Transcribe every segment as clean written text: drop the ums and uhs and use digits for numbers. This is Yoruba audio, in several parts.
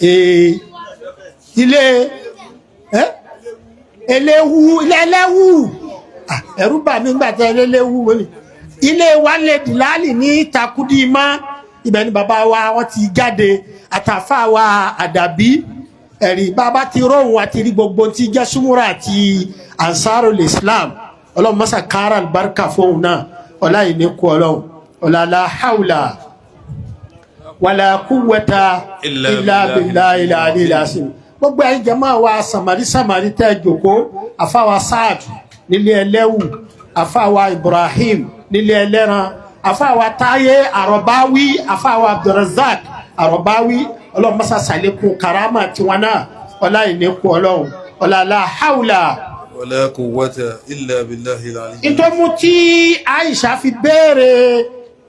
Ee, ilé ẹ eléwu, ilé ẹlẹ́wù. Ah, ẹ̀rù bà mí gbà tẹ eléwu wọlé. Ilé wa lè dìláàlì ní Takudima, ibẹ̀ ni bàbá wa wọ́n ti jáde, àtàfà wa àdàbí ẹ̀rí bàbá ti róhùn àti rí gbogbo tí jẹ́ súnmúra àti Ansarul Islam. Ọlọ́run mọ́sá kára àlùbáríkà fóun náà, ọlá yìí ní kú ọlọ́run, ọlá la hawla wàlá quwwata illa illa billahi al-aliyyil azim. Gbogbo ẹ̀yin jàmáà wa samari samari tẹ́ jòkó, àfáwa Saad nílé ẹlẹ́wù, àfáwa Ibrahim nílé ẹlẹ́ran, àfáwa Táyé Àrọ̀báwí, àfáwa Abdulrazak Àrọ̀báwí, ọlọ́run mọ́sá sàlékún karama tiwọn náà, ọlá ìníkù ọlọ́run, ọlá la hawla ولا قوة إلا بالله العلي. Ìtọ́mú tí Aisha fi béèrè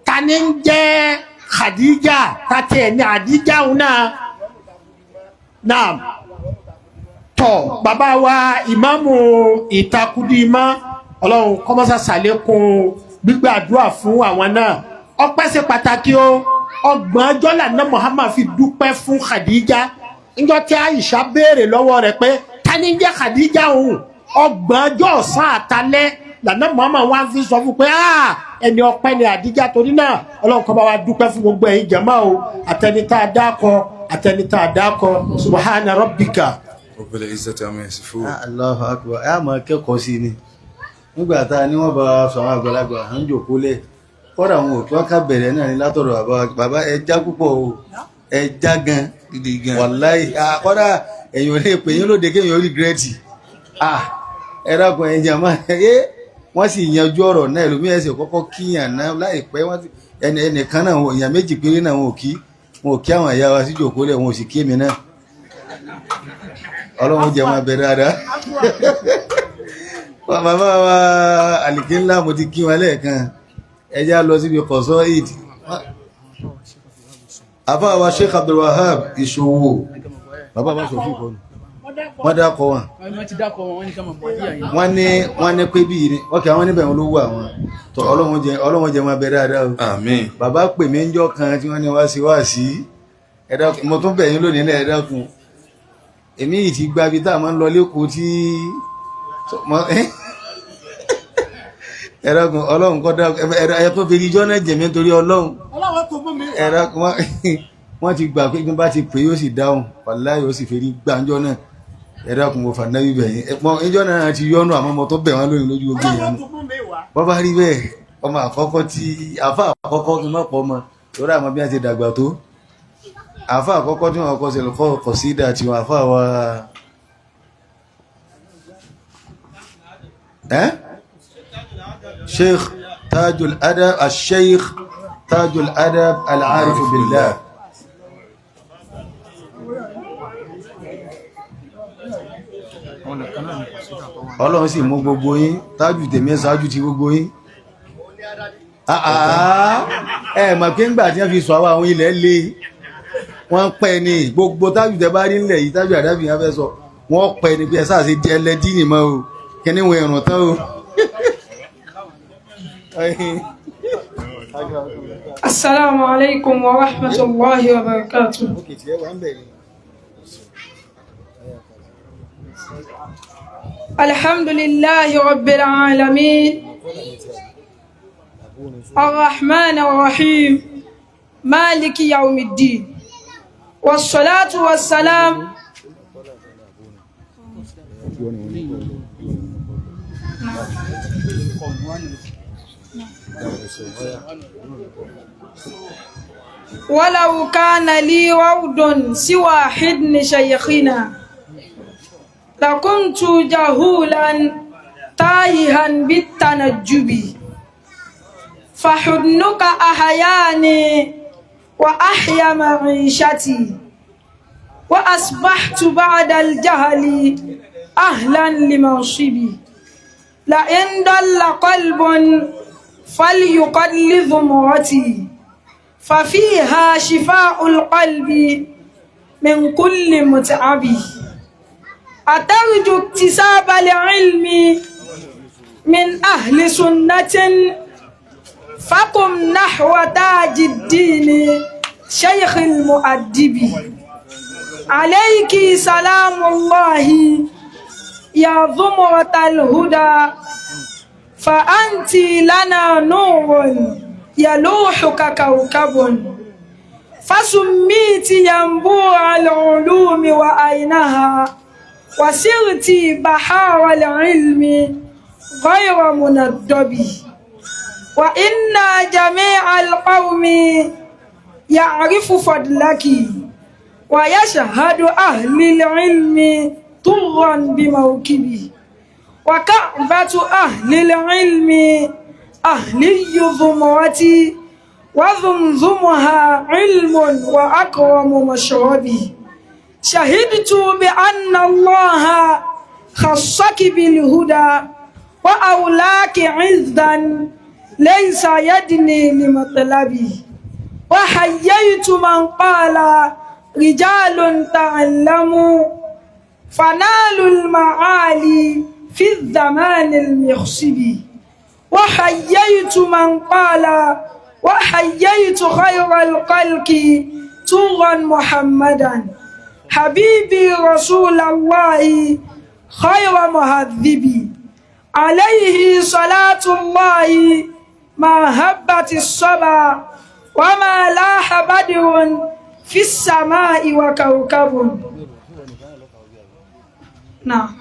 ta ni ń jẹ́ Khadija, tàti ẹ̀ ní Khadija òun náà náà tọ̀. Bàbá wa ìmáàmù Ìtakùdímá, ọlọ́run kọ́mọ́sá sàlékún gbígbàdúrà fún àwọn náà. Ọpẹ́ ṣe pàtàkì o. 30 ọjọ́ lànà Muhammad fi dúpẹ́ fún Khadija. Níjọ́ tí Aisha béèrè lọ́wọ́ rẹ̀ pé ta ni ń jẹ́ Khadija òun, 30 ọjọ́ ọ̀sán àtalẹ́ lànà Muhammad wá fi sọ fún pé, "Ah, ẹni ọpẹ́ ni Khadija." Torí náà ọlọ́run kó bá wa dúpẹ́ fún gbogbo ẹ̀yin jàmá o, àtẹni tá a dákọ, àtẹni tá a dákọ. Subhana rabbika رب العزة عما يصفون. Allahu akbar. Ẹ á máa kẹ́kọ̀ọ́ sí ni nígbà tá a ní wọ́n bá sọ àwọn àgbàlagbà à ń jòkó lẹ̀ kọ́dà àwọn òkè wọn ká bẹ̀rẹ̀ náà ní látọ̀dọ̀ bàbá. Bàbá, ẹ já púpọ̀ o, ẹ já gan. Gidi gan. Wàláì, kọ́dà ẹ̀yìn ò lè pè yín lóde kéèyàn regret. Ẹ dákun, ẹ̀yin jàmá ẹ, wọ́n sì yanjú ọ̀rọ̀ náà. Ẹlòmíì ẹ̀sẹ̀ kọ́kọ́ kíyàn náà láìpẹ́. Wọ́n ti ẹnì ẹnìkan náà, èèyàn méjì péré náà wọn ò kí, wọn ò kí àwọn ìyá wa sí jòkó lẹ̀, wọn ò sì kí èmi náà. Ọlọ́run jẹ́ wọn bẹ̀rẹ̀ dáadáa. Bàbá wa àlìkí ńlá, mo ti kí wọn lẹ́ẹ̀kan. Ẹ já lọ síbi kọ̀sọ́ ìd. Àfáà wa Sheikh Abdulwahab Ìṣòwò, bàbá bá sọ fún ìkọlù, wọ́n dákọ̀ wọn. Wọ́n ti dákọ̀ wọn, wọ́n ní ká máa bọ̀ díẹ̀ yẹn. Wọ́n ní pé bíi ni wọ́n kí àwọn níbẹ̀ wọn ló wà wọn tọ. Ọlọ́run jẹ́ wọn bẹ̀rẹ̀ dáadáa o. Àmín. Bàbá pè mí ń jọ́ kan tí wọ́n ní wá sí wá sí. Ẹ dákun, mo tún bẹ̀ yín lónìí náà. Ẹ dákun, èmi yìí ti gba ibi tá a máa ń lọ lẹ́kọ̀ọ́ tí ẹ dákun, ọlọ́run kọ́ dákun, ẹ tó fi ijọ́ náà jẹ̀mí nítorí ọlọ́run. Ọlọ́run tó mú mi. Ẹ dákun, wọ́n ti gbà pé bí wọ́n bá ti pè, yóò sì dáhùn. Wàláhì, yóò sì fi rí gbàǹjọ́ náà. Ẹ dákun, mo fà nábì bẹ̀yìn ẹ pọ́n ijọ́ náà ti yọ́nù, àmọ́ mo tó bẹ̀ wọ́n lónìí lójú gbogbo èèyàn. Ọlọ́run tó mú mi wá. Bọ́ bá rí bẹ́ẹ̀, ọmọ àkọ́kọ́ tí àfa àkọ́kọ́ kí n má pọ̀ ọmọ lórí àmọ́ bí wọ́n ti dàgbà tó, àfa àkọ́kọ́ tí wọ́n kọ́ sí lọ́kọ́ kọ̀ sí ìdá tiwọn, àfa wa ẹ́ Sheikh Tajul Adab, Sheikh Tajul Adab Al-Arif Billah. Ọlọ́run sì mú gbogbo yín tájù tèmi ṣáájú ti gbogbo yín. Àà, ẹ mọ̀ pé ńgbà tí wọ́n fi sọ àwọn ilẹ̀ lé wọ́n pẹ́ ni gbogbo tájù tẹ bá rí ńlẹ̀ yìí, tájù àdábì yẹn fẹ́ sọ wọ́n pẹ́ ni pé ẹ sáà ṣe di ẹlẹ́dí nìmọ̀ o, kíní wọn ẹ̀rùn tán o. السلام عليكم ورحمة الله وبركاته. الحمد لله رب العالمين الرحمن الرحيم مالك يوم الدين والصلاة والسلام ولو كان لي ورد سوى حضن شيخنا لكنت جهولا تايها بالتنجب، فحضنك أحياني وأحيا معيشتي، وأصبحت بعد الجهل أهلا لمنصبي. لئن ضل قلب فليقل ذمرتي، ففيها شفاء القلب من كل متعب. أترجو اكتساب العلم من أهل سنة، فقم نحو تاج الدين شيخ المؤدب. عليك سلام الله يا زمرة الهدى، فأنت لنا نور يلوح ككوكب، فسميت ينبوع العلوم وأينها، وسرت بحار العلم غير منضب. وإن جميع القوم يعرف فضلك، ويشهد أهل العلم طرا بموكبي. وكعبة أهل العلم أهلي ذمرتي، وذمذمها علم وأكرم مشربي. شهدت بأن الله خصك بالهدى، وأولاك عزا ليس يدني لمطلبي. وحييت من قال رجال تعلموا، فنالوا المعالي في الزمان المخصب. وحييت من قال وحييت خير الخلق طرا محمدا، حبيبي رسول الله خير مهذبي. عليه صلاة الله ما هبت الصبا، وما لاح بدر في السماء وكوكب. نعم.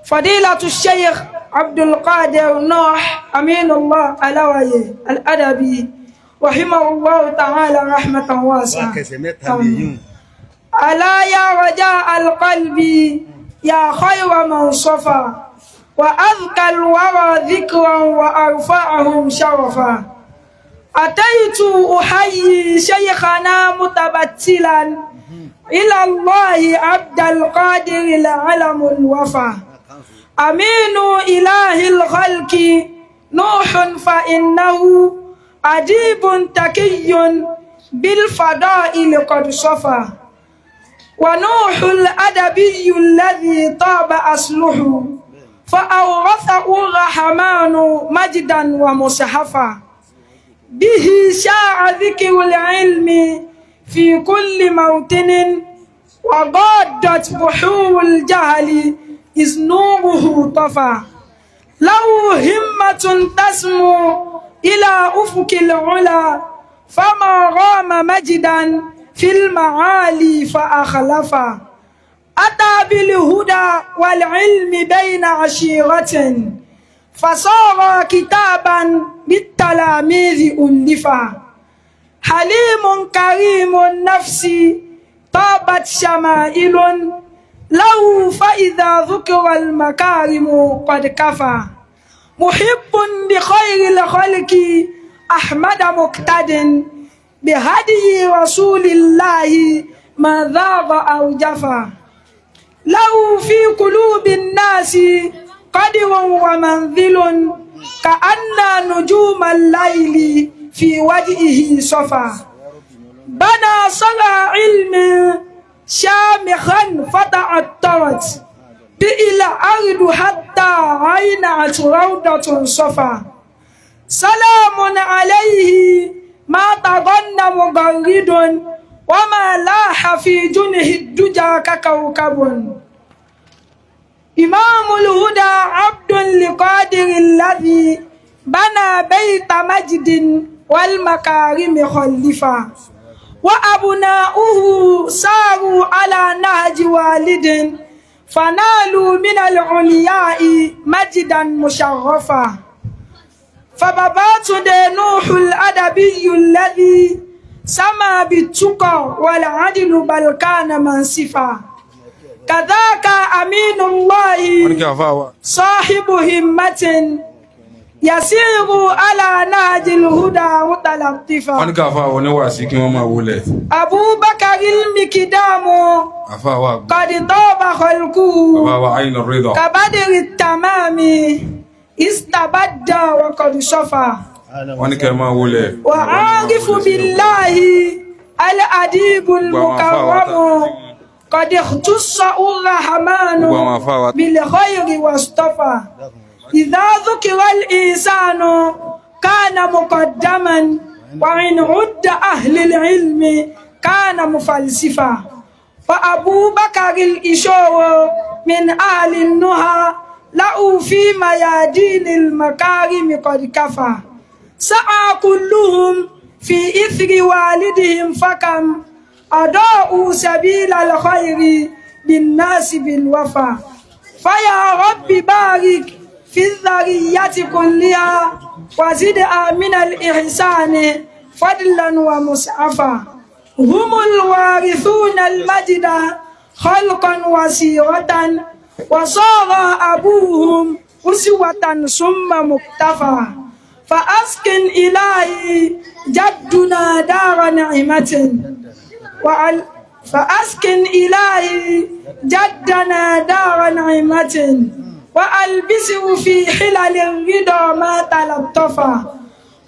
فضيلة الشيخ عبد القادر نوح أمين الله علوي الأدبي رحمه الله تعالى رحمة واسعة. ألا يا رجاء القلب يا خير من صفى، وأذكى الورى ذكرا وأرفعهم شرفا. أتيت أحيي شيخنا متبتلا إلى الله عبد القادر العلم الوفا. أمين إله الخلق نوح فإنه أديب تكي بالفضائل قد صفا. ونوح الأدبي الذي طاب أصله، فأورثه الرحمن مجدا ومصحفا. به شاع ذكر العلم في كل موطن، وغادت بحور الجهل إذ نوره طفى. له همة تسمو إلى أفق العلا، فما رام مجدا في المعالي فأخلفا. أتى بالهدى والعلم بين عشيرة، فصار كتابا بالتلاميذ ألفا. حليم كريم النفس طابت شمائل له، فإذا ذكر المكارم قد كفى. محب لخير الخلق أحمد مقتد، بهدي رسول الله ما ذاق أو جفا. له في قلوب الناس قدر ومنزل، كأن نجوم الليل في وجهه صفا. بنى صنع علم شامخا فتعطرت به الأرض حتى عينت روضة صفا. سلام عليه ما تظن مغرد، وما لاح في جنه الدجى ككوكب. إمام الهدى عبد لقادر الذي بنى بيت مجد والمكارم خلفا. وأبناؤه ساروا على نهج والد، فنالوا من العلياء مجدا مشرفا. فبابات نوح الأدبي الذي سما بالتقى والعدل بل كان منصفا. كذاك أمين الله صاحب همة، يسير على نهج الهدى متلطفا. أبو بكر المكدام قد طاب خلقه كبدر التمام، استبدى وقد صفى. وعارف بالله الأديب المكرم، قد اختص الرحمن بالخير واصطفى. إذا ذكر الإنسان كان مقدما ومن عد أهل العلم كان مفلسفا. وأبو بكر الإشور من أهل النهى له في ميادين المكارم قد كفى. سعى كلهم في إثر والدهم فكم أضاءوا سبيل الخير للناس بالوفا. فيا رب بارك في الذرية كلها وزدها من الإحسان فضلا ومسعفا. هم الوارثون المجد خلقا وسيرة وصار أبوهم أسوة ثم مكتفى. فأسكن إلهي جدنا دار نعمة فأسكن إلهي جدنا دار نعمة وألبسه في حلل الرضا ما تلطفا.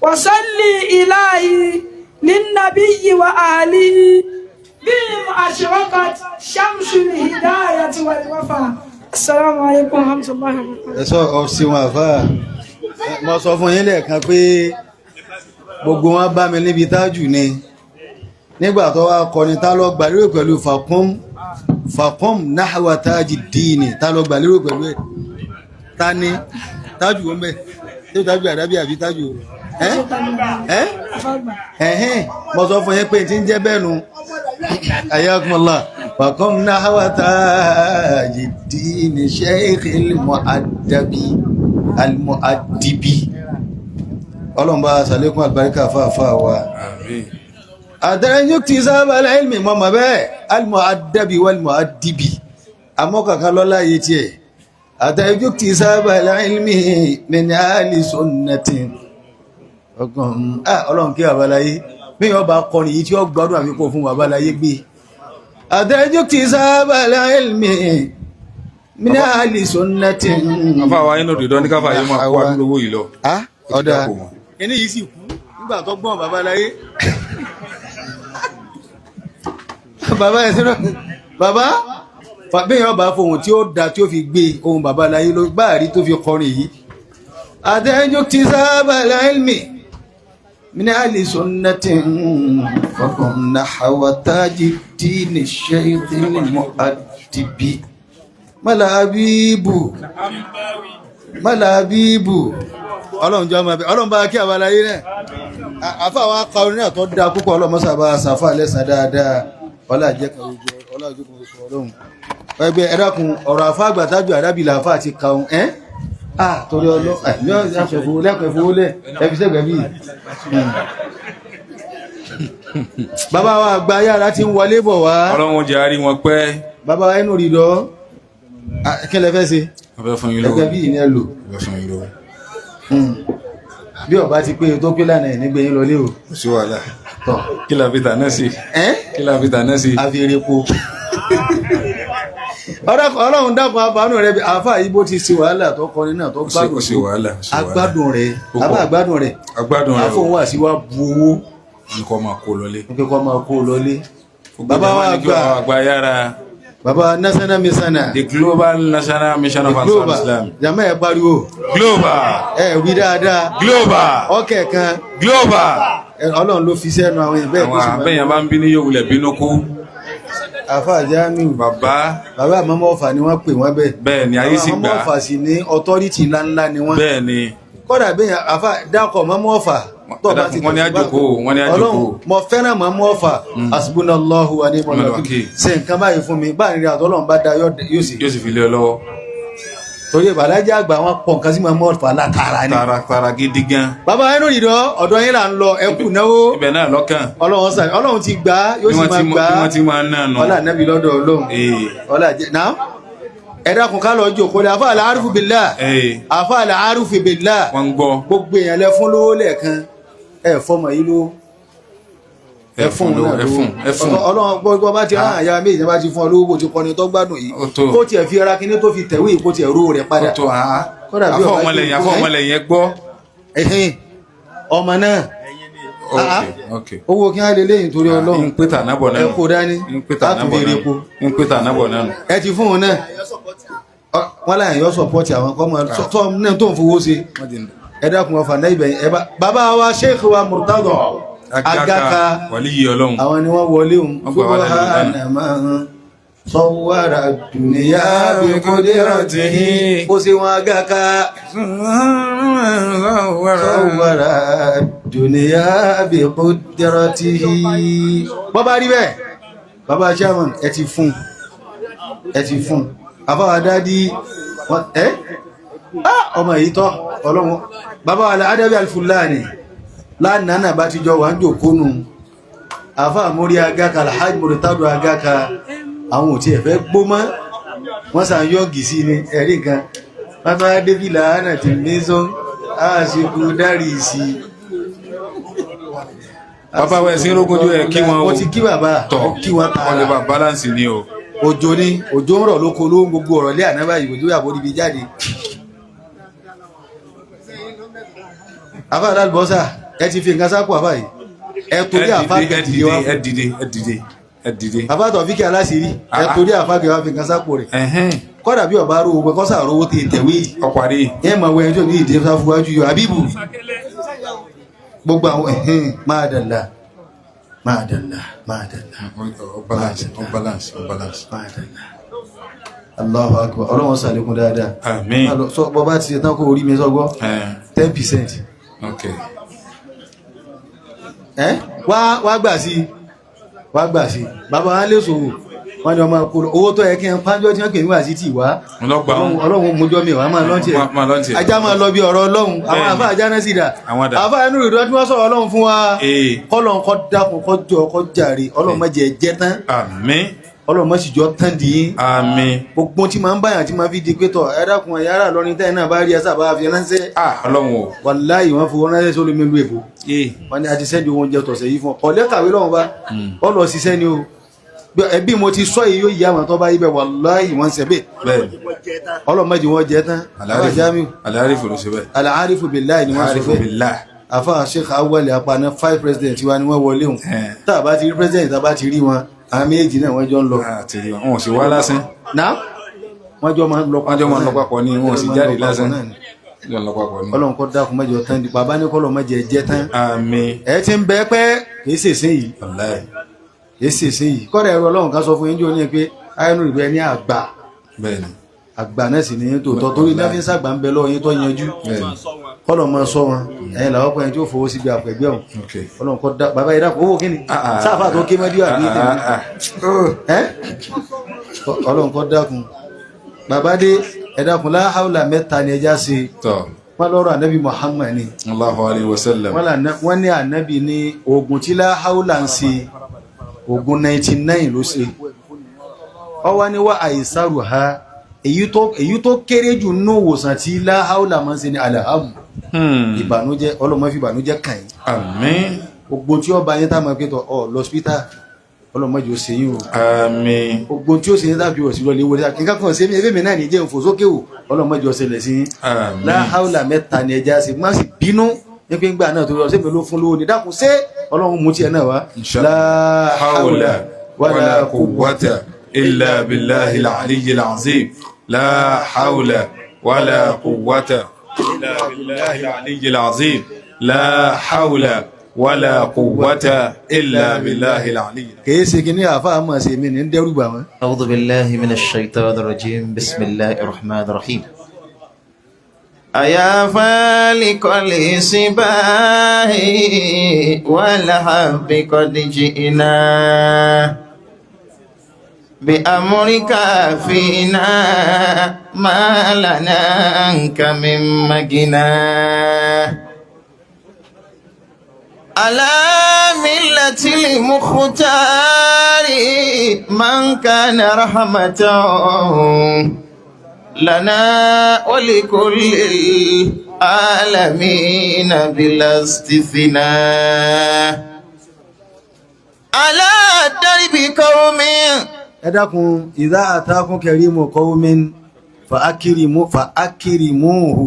وصلي إلهي للنبي وأهله بهم أشرقت شمس الهداية والوفا. السلام عليكم ورحمة الله وبركاته. Ẹ sọ ọsìn wọn àfáà, mo sọ fún yín lẹ́ẹ̀kan pé gbogbo wọn bá mi níbi tájù ni nígbà tó wá kọrin tá lọ gbà lérò pẹ̀lú fàkún fàkún náhàwá tájì díìnì tá lọ gbà lérò pẹ̀lú ẹ̀ ta ni tájù wọn bẹ tí tájù àdábì àbí tájù ẹ ẹ ẹhìn mo sọ fún yín pé tí ń jẹ́ bẹ́ẹ̀ nu ayakumala fàkún náhàwá tájì díìnì sheikhil mu'addabi almu'addibi. Ọlọ́run bá sàlékún àlùbáríkà fáfáà wa. Àmín. Àtẹ̀yìn tí sábà ilmi mọ̀mọ́ bẹ́ẹ̀ almu'addabi walmu'addibi àmọ́ kankan lọ́la yìí tiẹ̀. Àtẹ̀yìn tí sábà ilmi min ahli sunnatin. Ọkàn ọlọ́run kí babaláyé bí wọ́n bá kọrin yìí tí ó gbádùn àfikún fún babaláyé gbé. Àtẹ̀yìn tí sábà ilmi min ahli sunnatin. Àfáà wa inú dídán ní káfà yìí máa kó àdúgbò owó yìí lọ. Ah, Ó ti ọ̀dà dáko mọ́. ẹni yìí sì kú nígbà tó gbọ́n babaláyé. Bàbá ẹ̀ sọ́dọ̀ bàbá bẹ́ẹ̀ ọba fohùn tí ó da tí ó fi gbé ohun babaláyé ló bá rí tó fi kọrin yìí. Àtẹ́jú ti sábà láìmì min ahli sunnatin fọkàn náhàwá tájì dínì shaykhil mu'addibi. Mọ́làbíbù mọ́làbíbù ọlọ́run jọ máa bẹ ọlọ́run bá kí àbáláyé náà àfa àwọn akọrin náà tó dáa púpọ̀ ọlọ́run mọ́sá bá sàfà lẹ́sàn dáadáa ọlá àjẹkàn ojú ọlá àjẹkàn oṣù ọlọ́run ẹgbẹ́ ẹ dákun ọ̀rọ̀ àfa àgbàtájú àdábì làáfà ti kàún ẹ́ à torí ọlọ́ lẹ́kùn ẹ̀fowólẹ̀ ẹ̀fi sẹ́gbẹ̀ẹ́ bíi. Bàbá wa àgbà yàrá ti ń wọlé bọ̀ wá. Ọlọ́run jẹ́ àárí wọn pẹ́. Bàbá wa inú rí lọ kí lẹ fẹ́ ṣe Wọ́n fẹ́ fún yín lówó. ẹgbẹ́ bíi ní ẹ lò. Wọ́n fẹ́ fún yín lówó. Bí ọba ti pé tó pé lánàá ẹ̀ nígbẹ̀yìn lọlé o. Kò sí wàhálà. Tọ̀. Kí la fi tà náà sí? Ẹ́ Kí la fi tà náà sí? àfihàn. Ọlọ́run dákun àbánú rẹ̀ bí àáfà yìí bó ti ṣe wàhálà tó kọrin náà tó gbádùn Ó ṣe wàhálà. Ó ṣe wàhálà. Agbádùn rẹ̀ Púpọ̀. àbá àgbádùn rẹ̀ Agbádùn rẹ̀ o. àfọ̀hún wà sí wa bu owó Wọ́n ní kó máa kó lọlé. ní kó máa kó lọlé. Bàbá wa Gbogbo àgbà àgbà yára. bàbá nasana misana The Global National Mission of Ansar global Islam. jàmá ẹ pariwo Global. ẹ wí dáadáa Global. ọkẹ kan Global. Ọlọ́run ló fi sẹ́nu àwọn èèyàn bẹ́ẹ̀ Àwọn kó sì máa abẹ́yẹn bá ń bínú yóò wulẹ̀ bínú kú. Àfáà Jamiu Bàbá bàbá àmọ́mọ́ ọ̀fà ni wọ́n pè wọ́n bẹ́ẹ̀. Bẹ́ẹ̀ ni ayé sì Àwọn gbà. àmọ́mọ́ ọ̀fà sì ní ọtọ́rìtì ńláńlá ni wọ́n. Bẹ́ẹ̀ ni. Kódà bẹ́ẹ̀ àfáà dákọ̀ mọ́mọ́ ọ̀fà tó bá ti Wọ́n ní àjòkó, wọ́n ní àjòkó. Ọlọ́run mo fẹ́ràn mọ́mọ́ ọ̀fà hasbunallahu wa ni'mal wakil ṣe nǹkan báyìí fún mi báyìí rí àtọ́lọ́run bá da yóò sì. Yóò sì fi lé ọ lọ́wọ́. Torí ìbàlájà àgbà wọn pọ̀ nǹkan sí mọ́mọ́ ọ̀fà látara ni. Tààrà gidi gan. Bàbá ẹnu ìdọ́ ọ̀dọ̀ yín là ń lọ ẹkú náwó. Ibẹ̀ náà lọ́kàn. Ọlọ́run sàmì Ọlọ́run ti gbà á yóò sì máa gbà á. Bí wọ́n ti máa ń náà nù. Ọlá nẹ́bí lọ́dọ̀ Ọlọ́run. Ọlá jẹ́ náà ẹ dákun ká lọ jókòó lẹ àfáà làárùfù bìlá àfáà làárùfù bìlá wọ́n ń gbọ́. Gbogbo èèyàn lẹ fún lówó lẹ́ẹ̀kan ẹ fọmọ yìí lówó Ẹ fún lówó ẹ fún ẹ fún. Ọlọ́run gbogbo bá ti rán àyà méjì bá ti fún ọ lówó bó ti kọni tó gbádùn yìí kó tiẹ̀ fi ara kíní tó fi tẹ̀wé kó tiẹ̀ ró rẹ̀ padà. Àfọ ọmọlẹ́yìn àfọ ọmọlẹ́yìn ẹ gbọ́. Ọmọ náà owó kí á lè léyìn torí Ọlọ́run ń pè tànà bọ̀ náà ẹ kó dání láti fi epo ń pè tànà bọ̀ náà. Ẹ ti fún un náà wọn láyìn yọ sọpọ́tì àwọn kọ́mọ tó náà tó ń fowó ṣe ẹ dákun ọfà náà ibẹ̀ ẹ bá bàbá wa Sheikh wa Murtado Agaka wàlíyí Ọlọ́run. Àwọn ni wọ́n wọlé òun. Wọ́n gbà wá lálejò lánàá. Sọwọ́ra dùnìyà bí qudratihi. Ó ṣe wọn Agaka. Sọwọ́ra dùnìyà bí qudratihi. Bọ́bá rí bẹ́ẹ̀, bàbá chairman, ẹ ti fún, ẹ ti fún àfáwà dádí ẹ́ ọmọ yìí tọ́ ọlọ́run. Bàbá wa Adabi Al-Fulani lánàá náà bá ti jọ wà ń jòkónù àfáà mórí Agaka, Alhaji Murtado Agaka, àwọn òtí ẹ̀fẹ́ gbó mọ́, wọ́n sàn yọ́gì sí ni ẹ̀rí nǹkan. Bàbá débìlà ánà tí mẹ́sàn áàṣekú dárì sí. Bàbá wa ẹ̀sìn rógójú ẹ̀ kí wọn o. Mo ti kí bàbá. Tọ̀. Mo kí wọn Wọ́n lè tààrà. bá balance ni o. Òjò ni, òjò ń rọ̀ lóko ló ń gbogbo ọ̀rọ̀ lé àná báyìí, òjò yàgò níbi jáde. Àfáà alálùbọ́sà, ẹ ti fi nǹkan sápò àfáà yìí, ẹ torí Ẹ àfáà dìde, ẹ kẹtì dìde, wá ẹ dìde, ẹ dìde, ẹ dìde. àfáà Tọ̀fíkì aláṣìírí, ẹ torí àfáà kẹwàá fi nǹkan sápò rẹ̀. Ẹ̀hẹ́n. Kọ́dà bí ọba rówó kọ́sà rówó tè tẹ̀wé yìí. Ọparí. Ẹ máa wọ ẹni tó ní ìdí sáfúwájú yọ àbíbù gbogbo àwọn ẹ̀hìn máa dàlà, máa dàlà, máa dàlà. Ọ balance, ọ balance, ọ balance. Máa dàlà. Allahu akbar. Ọlọ́run sàlékún dáadáa. Àmín. Má lọ, sọ bọ́ bá ti ṣe tán kó orí mi sọ́gbọ́. Ẹ̀, 10%. Ok. Ẹ́ wá wá gbà sí, wá gbà sí. Bàbá wa lè sòwò wọ́n ní ọmọ kó lọ. Owó tó yẹ kí n pánjọ́ tí wọ́n pè ní wà sí tì wá. Ọlọ́gbà wọn. Ọlọ́run mójọ́ mi wà máa lọ́ntì ẹ̀. Máa lọ́ntì ẹ̀. Ajá máa lọ bí ọ̀rọ̀ Ọlọ́run àwọn Bẹ́ẹ̀ni. àfáà ajá náà sì dà. Àwọn dà. Àfáà inú ìdúró tí wọ́n sọ̀rọ̀ Ọlọ́run fún wa. Ee. Kọ́lọ̀ kọ́ dákun, kọ́ jọ, kọ́ jàre. Ọlọ́run má jẹ́ jẹ́ tán. Àmín. Ọlọ́run má sì jọ tán dì í. Àmín. Gbogbo tí máa ń báyàn tí máa fi di pé tọ̀, ẹ dákun, ẹ̀yà ara lọ́rin tẹ́yìn náà bá rí ẹ sábà fi ránṣẹ́. Ah, Ọlọ́run o. Wàláhì, wọ́n fowó ránṣẹ́ sólómi ìlú èbó. Ee. Wọ́n ní a ti sẹ́ndì owó oúnjẹ tọ̀sẹ̀ yìí fún ọ. Ọ̀lẹ́ kàwé lọ́wọ́ bá ọ lọ ṣiṣẹ́ ni o. Ẹbí mo ti sọ yìí yóò yí àwọn tó bá yí bẹ́ẹ̀, wàláhì wọ́n ń ṣe bẹ́ẹ̀. Bẹ́ẹ̀ni. Ọlọ́mọdé wọn jẹ tán. Àbá Jamiu. Àlàárífù ló ṣe bẹ́ẹ̀. Al-Arifu billahi ni wọ́n sọ Àlàárífù bẹ́ẹ̀. billah. Àfa Sheikh Awali Apana, five president wa ni wọ́n wọlé òun. Ẹ̀. Tá a bá ti rí president, tá a bá ti rí wọn, àwọn méjì náà wọ́n jọ ń lọ. Àti rí wọn, wọn ò sì wá lásán. Náà wọ́n jọ máa ń lọ. Wọ́n jọ máa ń lọ papọ̀ ni, wọn ò sì Wọ́n jọ máa ń jáde lọ papọ̀ lásán. náà ni. Wọ́n jọ ń lọ papọ̀ ni. Ọlọ́run kọ́ dákun mẹ́jọ tán di bàbá ní kọ́lọ̀ mẹ́jẹ jẹ́ tán. Àmín. Ẹ ti ń bẹ pẹ́, kì í ṣèṣe yìí. Wàláhì. Kì í ṣèṣe yìí. Kọ́dà ẹ̀rọ Ọlọ́run kan sọ fún yín jọ ní pé ayélujára ìlú ẹni àgbà. Bẹ́ẹ̀ni. Àgbà náà sì ní tòótọ́, torí náà fi ń sàgbà ń bẹ lọ́wọ́ yín tó yanjú. Bẹ́ẹ̀ni. Kọ́lọ̀ máa sọ wọn ẹ̀yin làwọn ọkùnrin tí ó fowó síbi àpẹ̀gbẹ́ ọ̀hún. Ok. Ọlọ́run kọ́ dá bàbá yìí dákun owó kíni Ah, ah. sáfà tó ké mọ́dí àbí tèmi. Ah, ah. Oh. Ẹ́ Ọlọ́run kọ́ dákun bàbá dé, ẹ dákun, láhàúlà mẹ́ta ni ẹja ṣe. Tọ́. Wọ́n lọ́rọ̀ ànábì Muhammad ni. Allahu alayhi wa sallam. Wọ́n ní ànábì ní oògùn tí láhàúlà ń ṣe, oògùn 99 ló ṣe. Ọwọ́ ní wá àìsàrù ha, èyí tó kéré jù nínú ìwòsàn tí láhàúlà máa ń ṣe ní alahamu. Ìbànújẹ́, ọlọ́mọ fi ìbànújẹ́ kàn yín. Àmín. Gbogbo tí ọba yín tá a máa pé tọ ọ lọ́sítà, ọlọ́mọdé ó ṣe yín o. Àmín. Gbogbo tí ó ṣe yín tàbí ọ̀sìn lọ́lẹ̀ wọlé nǹkan kan ṣe mí, ebí mi náà ní jẹun fò sókè o, ọlọ́mọdé ó ṣẹlẹ̀ sí yín. Àmín. Láhàúlà mẹ́ta ni ẹja ṣe, má sì bínú ní pé ńgbà náà torí ọ̀sẹ̀ mi ló fún lówó ni, dákun ṣé Ọlọ́run mú tiẹ̀ náà wá. Inshallah. Láhàúlà wala quwwata illa billahi al-aliyyil azim. La hawla wala quwwata illa billahi al-aliyyil azim. La hawla wala quwwata illa billahi al-aliyyil. Kìí ṣe kí ní àáfàá mọ̀ sí mi ní ń dẹ́rù bà wọ́n. أعوذ بالله من الشيطان الرجيم، بسم الله الرحمن الرحيم. أيا فالق الإصباح والحب قد جئنا بأمرك فينا ما لنا عنك من مجنا. على ملة المختار من كان رحمة لنا ولكل العالمين بلا استثناء. على درب قوم Ẹ dákun, ìdá àtàkùn kẹrìmù qawmin fa'akirimuhu.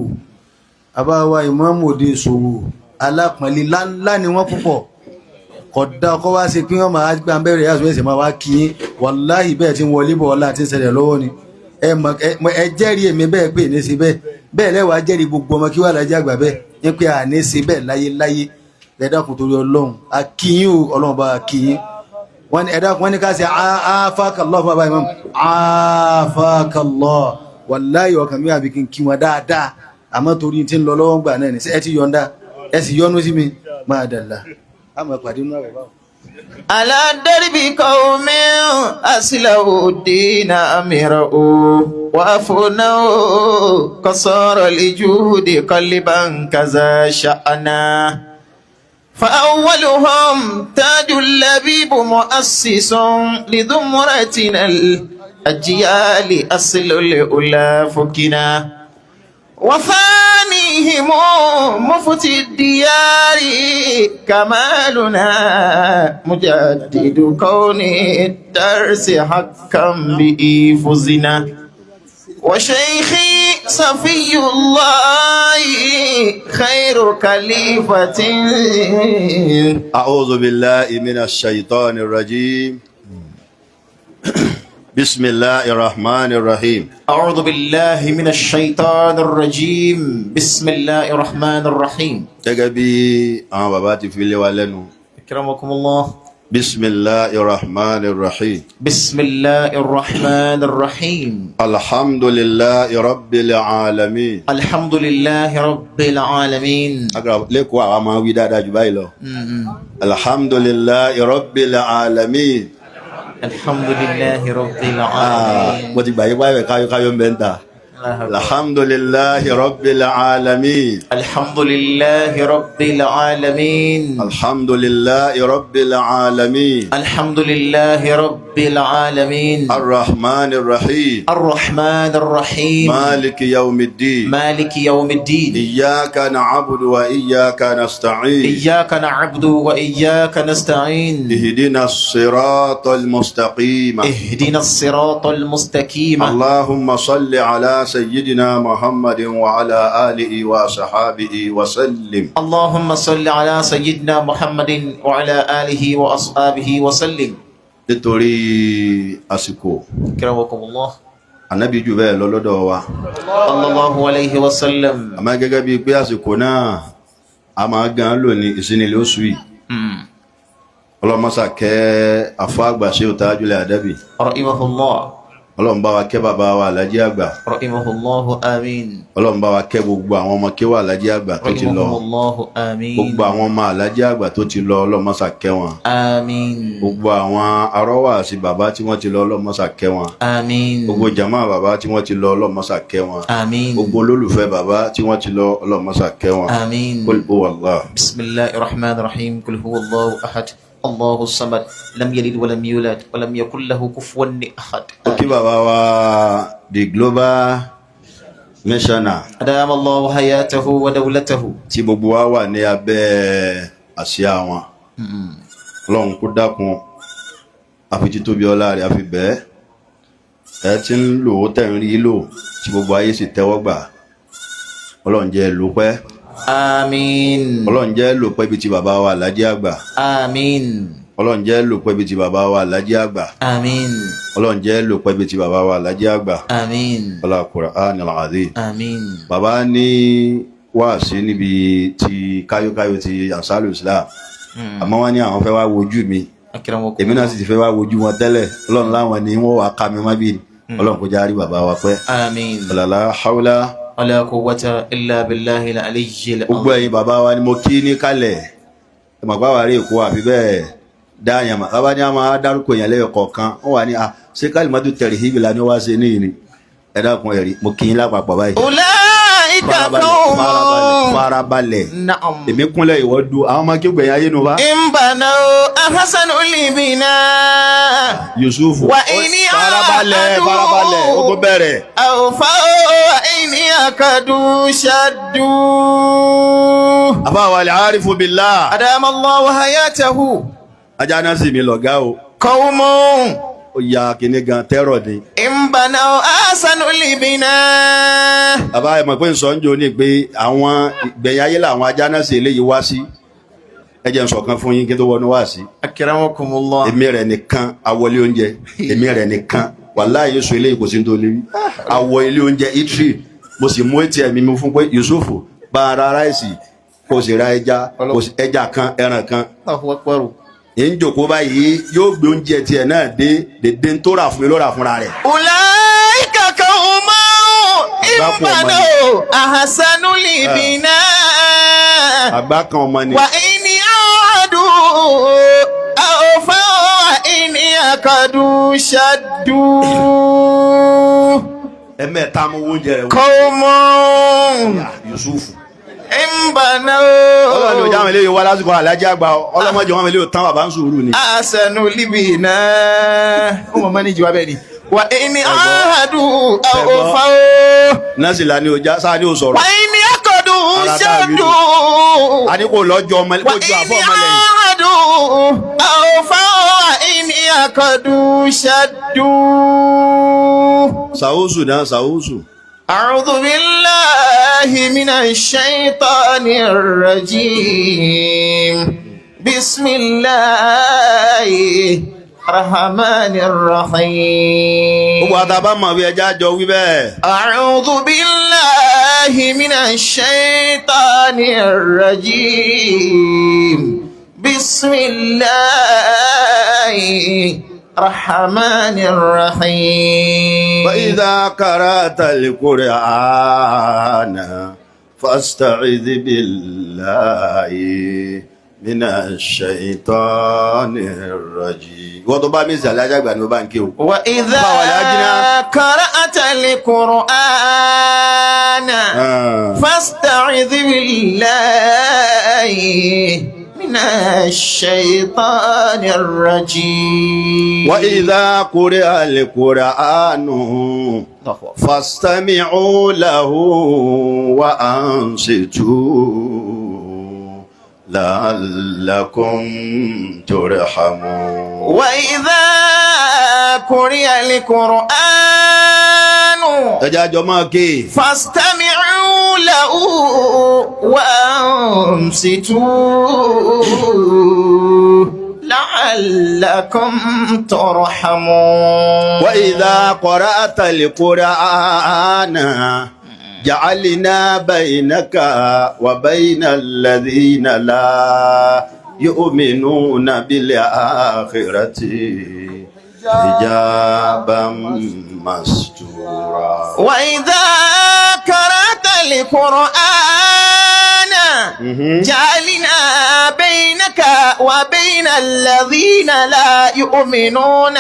Àbáwá ìmáàmù òde ìṣòwò alápọ̀nlé láńlá ni wọ́n púpọ̀. Kódà kọ́ wá sí pé wọ́n máa gbà bẹ̀rẹ̀ yàtọ̀ ẹ̀sẹ̀ máa wá kí yín, wàláhì bẹ́ẹ̀ tí ń wọlé bọ̀ ọlá tí ń ṣẹlẹ̀ lọ́wọ́ ni. Ẹ mọ̀, ẹ jẹ́rìí èmi bẹ́ẹ̀ pé ní sí bẹ́ẹ̀ bẹ́ẹ̀ lẹ́wàá jẹ́rìí gbogbo ọmọ kí wà lájẹ́ àgbà bẹ́ẹ̀ ní pé à ní sí bẹ́ẹ̀ láyé láyé. Ẹ dákun torí Ọlọ́run, a kí yín o, Ọlọ́run bá a kí yín. Wọ́n ní ẹ dákun, wọ́n ní ká ṣe àfàkàlọ́ fún bàbá imam, àfàkàlọ́. Wàláyé ọkàn mi àbí kí n kí wọn dáadáa, àmọ́ torí tí ń lọ lọ́wọ́ gbà náà ní ẹ ti yọ̀ǹda, ẹ sì yọ́nú sí mi, máa dàlá àmọ́ pàdé nínú àwẹ̀ báwo. على درب قوم أسلوا الدين أمره وأفنوا قصار الجود قلبا كذا شأنا. فأولهم تاج اللبيب مؤسس لذمرتنا الأجيال أصل الأولى فكنا، وثانيهم مفتي الديار كمالنا مجدد كون الدرس حقا بإفزنا، وشيخي صفي الله خير خليفة. أعوذ بالله من الشيطان الرجيم. بسم الله الرحمن الرحيم. أعوذ بالله من الشيطان الرجيم، بسم الله الرحمن الرحيم. Gẹ́gẹ́ bí àwọn bàbá ti fi lé wa lẹ́nu. أكرمكم الله. بسم الله الرحمن الرحيم. بسم الله الرحمن الرحيم. الحمد لله رب العالمين. الحمد لله رب العالمين. Agbára lẹ́kọ̀ọ́ àwa máa wí dáadáa jù báyìí lọ. الحمد لله رب العالمين. الحمد لله رب العالمين. Mo ti gbà yí báyìí káyọ́káyọ́ ń bẹ́ ń ta. الحمد لله رب العالمين. الحمد لله رب العالمين. الحمد لله رب العالمين. الحمد لله رب العالمين. الرحمن الرحيم. الرحمن الرحيم. مالك يوم الدين. مالك يوم الدين. إياك نعبد وإياك نستعين. إياك نعبد وإياك نستعين. اهدنا الصراط المستقيم. اهدنا الصراط المستقيم. اللهم صل على سيدنا محمد وعلى آله وصحابه وسلم. اللهم صل على سيدنا محمد وعلى آله وأصحابه وسلم. Nítorí àsìkò. أكرمكم الله. Ànábì jù bẹ́ẹ̀ lọ lọ́dọ̀ wa. صلى الله عليه وسلم. Àmọ́ gẹ́gẹ́ bíi pé àsìkò náà a máa gan lò ní ìsinilẹ̀ oṣù yìí, ọlọ́mọṣà kẹ́ àfọ́ àgbà ṣe ò Tajul Adabi. رحمه الله. Ọlọ́run bá wa kẹ́ bàbá wa Àlájí àgbà. رحمه الله، آمين. Ọlọ́run bá wa kẹ́ gbogbo àwọn ọmọ kéwà Àlájí àgbà tó ti lọ. رحمهم الله، آمين. Gbogbo àwọn ọmọ Àlájí àgbà tó ti lọ, ọlọ́mọṣà kẹ́ wọn. آمين. Gbogbo àwọn arọ́wà àti bàbá tí wọ́n ti lọ, ọlọ́mọṣà kẹ́ wọn. آمين. Gbogbo jàmá bàbá tí wọ́n ti lọ, ọlọ́mọṣà kẹ́ wọn. آمين. Gbogbo olólùfẹ́ bàbá tí wọ́n ti lọ, ọlọ́mọṣà kẹ́ wọn. آمين. Qul huwa Allah. بسم الله الرحمن الرحيم، قل هو الله أحد، الله الصمد، لم يلد ولم يولد ولم يكن له كفوا أحد. Ó kí bàbá wa the global missioner. أدام الله حياته ودولته. Tí gbogbo wa wà ní abẹ́ àsíá wọn. Ọlọ́run kó dákun, àfi títóbi ọlá rẹ̀ àfi bẹ́ẹ̀ ẹ ti ń lò ó tẹ̀ ń rí lò tí gbogbo ayé sì tẹ́wọ́ gbà. Ọlọ́run jẹ́ lò pẹ́. آمين. Ọlọ́run jẹ́ lò pẹ́ bíi ti bàbá wa Àlájí àgbà. آمين. Ọlọ́run jẹ́ lò pẹ́ bíi ti bàbá wa Àlájí àgbà. آمين. Ọlọ́run jẹ́ lò pẹ́ bíi ti bàbá wa Àlájí àgbà. آمين. Ọlá Qur'an al-Azim. آمين. Bàbá ní wáàsí níbi ti káyókáyó ti Ansaru Islam, àmọ́ wọ́n ní àwọn fẹ́ wá wojú mi. أكرمكم. Èmi náà sì ti fẹ́ wá wojú wọn tẹ́lẹ̀. Ọlọ́run láwọn ni wọ́n wá ká mi má bí. Ọlọ́run kò já rí bàbá wa pẹ́. آمين. La hawla ولا قوة إلا بالله العلي Gbogbo العظيم. ẹ̀yin bàbá wa ni mo kí ní kalẹ̀. Ẹ mọ̀ pé àwa rí Èkó àfi bẹ́ẹ̀ dáyàn mà bàbá ní a máa dárúkọ èèyàn lẹ́yọ kọ̀ọ̀kan. Wọ́n wà ní a ṣé kalimatu tarhib la ni wọ́n wá ṣe níyì ni. Ẹ dákun, ẹ̀rí mo kí yín lápapọ̀ báyìí. أولئك Farabalẹ̀, قوم farabalẹ̀, farabalẹ̀. نعم. Èmi kúnlẹ̀, ìwọ du àwọn ọmọ kéwòn ayé nu wa. إن بنوا أحسنوا البناء. Yusufu وإن farabalẹ̀, farabalẹ̀, ó tó bẹ̀rẹ̀. أوفوا وإن أكدوا شدوا. Àfàwọn al-arifu billah. أدام الله حياته. Ajá náà sì mi lọ̀gá o. قوم Ó ya kinní gan tẹ́rọ̀ ni. إن بنوا أحسنوا البناء. Bàbá ẹ̀ mọ̀ pé nsọ̀ ń jò ní pé àwọn ìgbẹ̀yìn ayé làwọn ajá náà sì eléyìí wá sí. Ẹ jẹ́ n sọ̀kan fún yín kí n tó wọnú wá sí. أكرمكم الله. Èmi rẹ̀ nìkan awọlé oúnjẹ, èmi rẹ̀ nìkan, wàláhì Yusuf eléyìí kò sí ní tó lérí. Awọ ilé oúnjẹ itri, mo sì mú ATM mi fún pé Yusufu bá ara ráìsì Kó o sì ra ẹja, kó o sì ẹja kan, ẹran kan. Allahu akbar. Ń jòkó báyìí, yóò gbé oúnjẹ tiẹ̀ náà dé dédé ń tó rà fún mi ló rà fúnra rẹ̀. أولئك قوم Àgbákò ọmọ ni. إن بنوا أحسنوا البناء Àgbá kan ọmọ ni. وإن عادوا أوفوا وإن أكدوا شدوا. Ẹ̀mẹ́ta mo wo oúnjẹ rẹ̀ wò. قوم Yusuf. إن بنوا Ọlọ́run ni ojú àwọn eléyìí wá lásìkò alájà àgbà, ọlọ́mọdé wọn eléyìí tán bàbá ń sùúrù ni. أحسنوا البناء. Ó mọ̀ mọ́ ní ìjọba bẹ́ẹ̀ ni. وإن عاهدوا أوفوا Nọ́ọ̀sì la ni ojà sáà ni ò sọ̀rọ̀. وإن أكدوا Ara tá a wí nù. شدوا. A ní kò lọ́jọ́ ọmọ kó ju àfọ́ وإن ọmọ lẹ́yìn. عادوا أوفوا وإن أكدوا شدوا. Sàwùsù náà sàwùsù. أعوذ بالله من الشيطان الرجيم. بسم الله الرحمن الرحيم. Gbogbo àtàbà mọ̀ wí, ẹja jọ wí bẹ́ẹ̀. أعوذ بالله من الشيطان الرجيم. بسم الله الرحمن الرحيم. وإذا قرأت القرآن فاستعذ بالله من الشيطان الرجيم. Wọ́n tó bá mi sàlẹ̀ ajágbà ni ó bá ń ké o. وإذا Báwa la jiná. قرأت القرآن فاستعذ بالله من الشيطان الرجيم. وإذا قرئ القرآن فاستمعوا له وأنصتوا لعلكم ترحمون. وإذا قرئ القرآن Ẹjẹ́ àjọ máa ké. فاستمعوا له وأنصتوا لعلكم ترحمون. وإذا قرأت القرآن جعلنا بينك وبين الذين لا يؤمنون بالآخرة حجابا مستورا. وإذا قرأت القرآن جعلنا بينك وبين الذين لا يؤمنون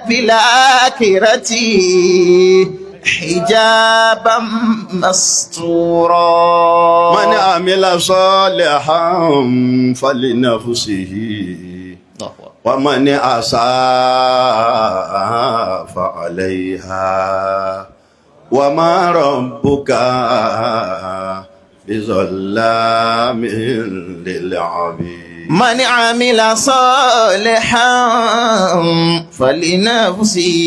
بالآخرة حجابا مستورا. من عمل صالحا فلنفسه ومن أساء فعليها وما ربك بظلام للعبيد. من عمل صالحا فلنفسه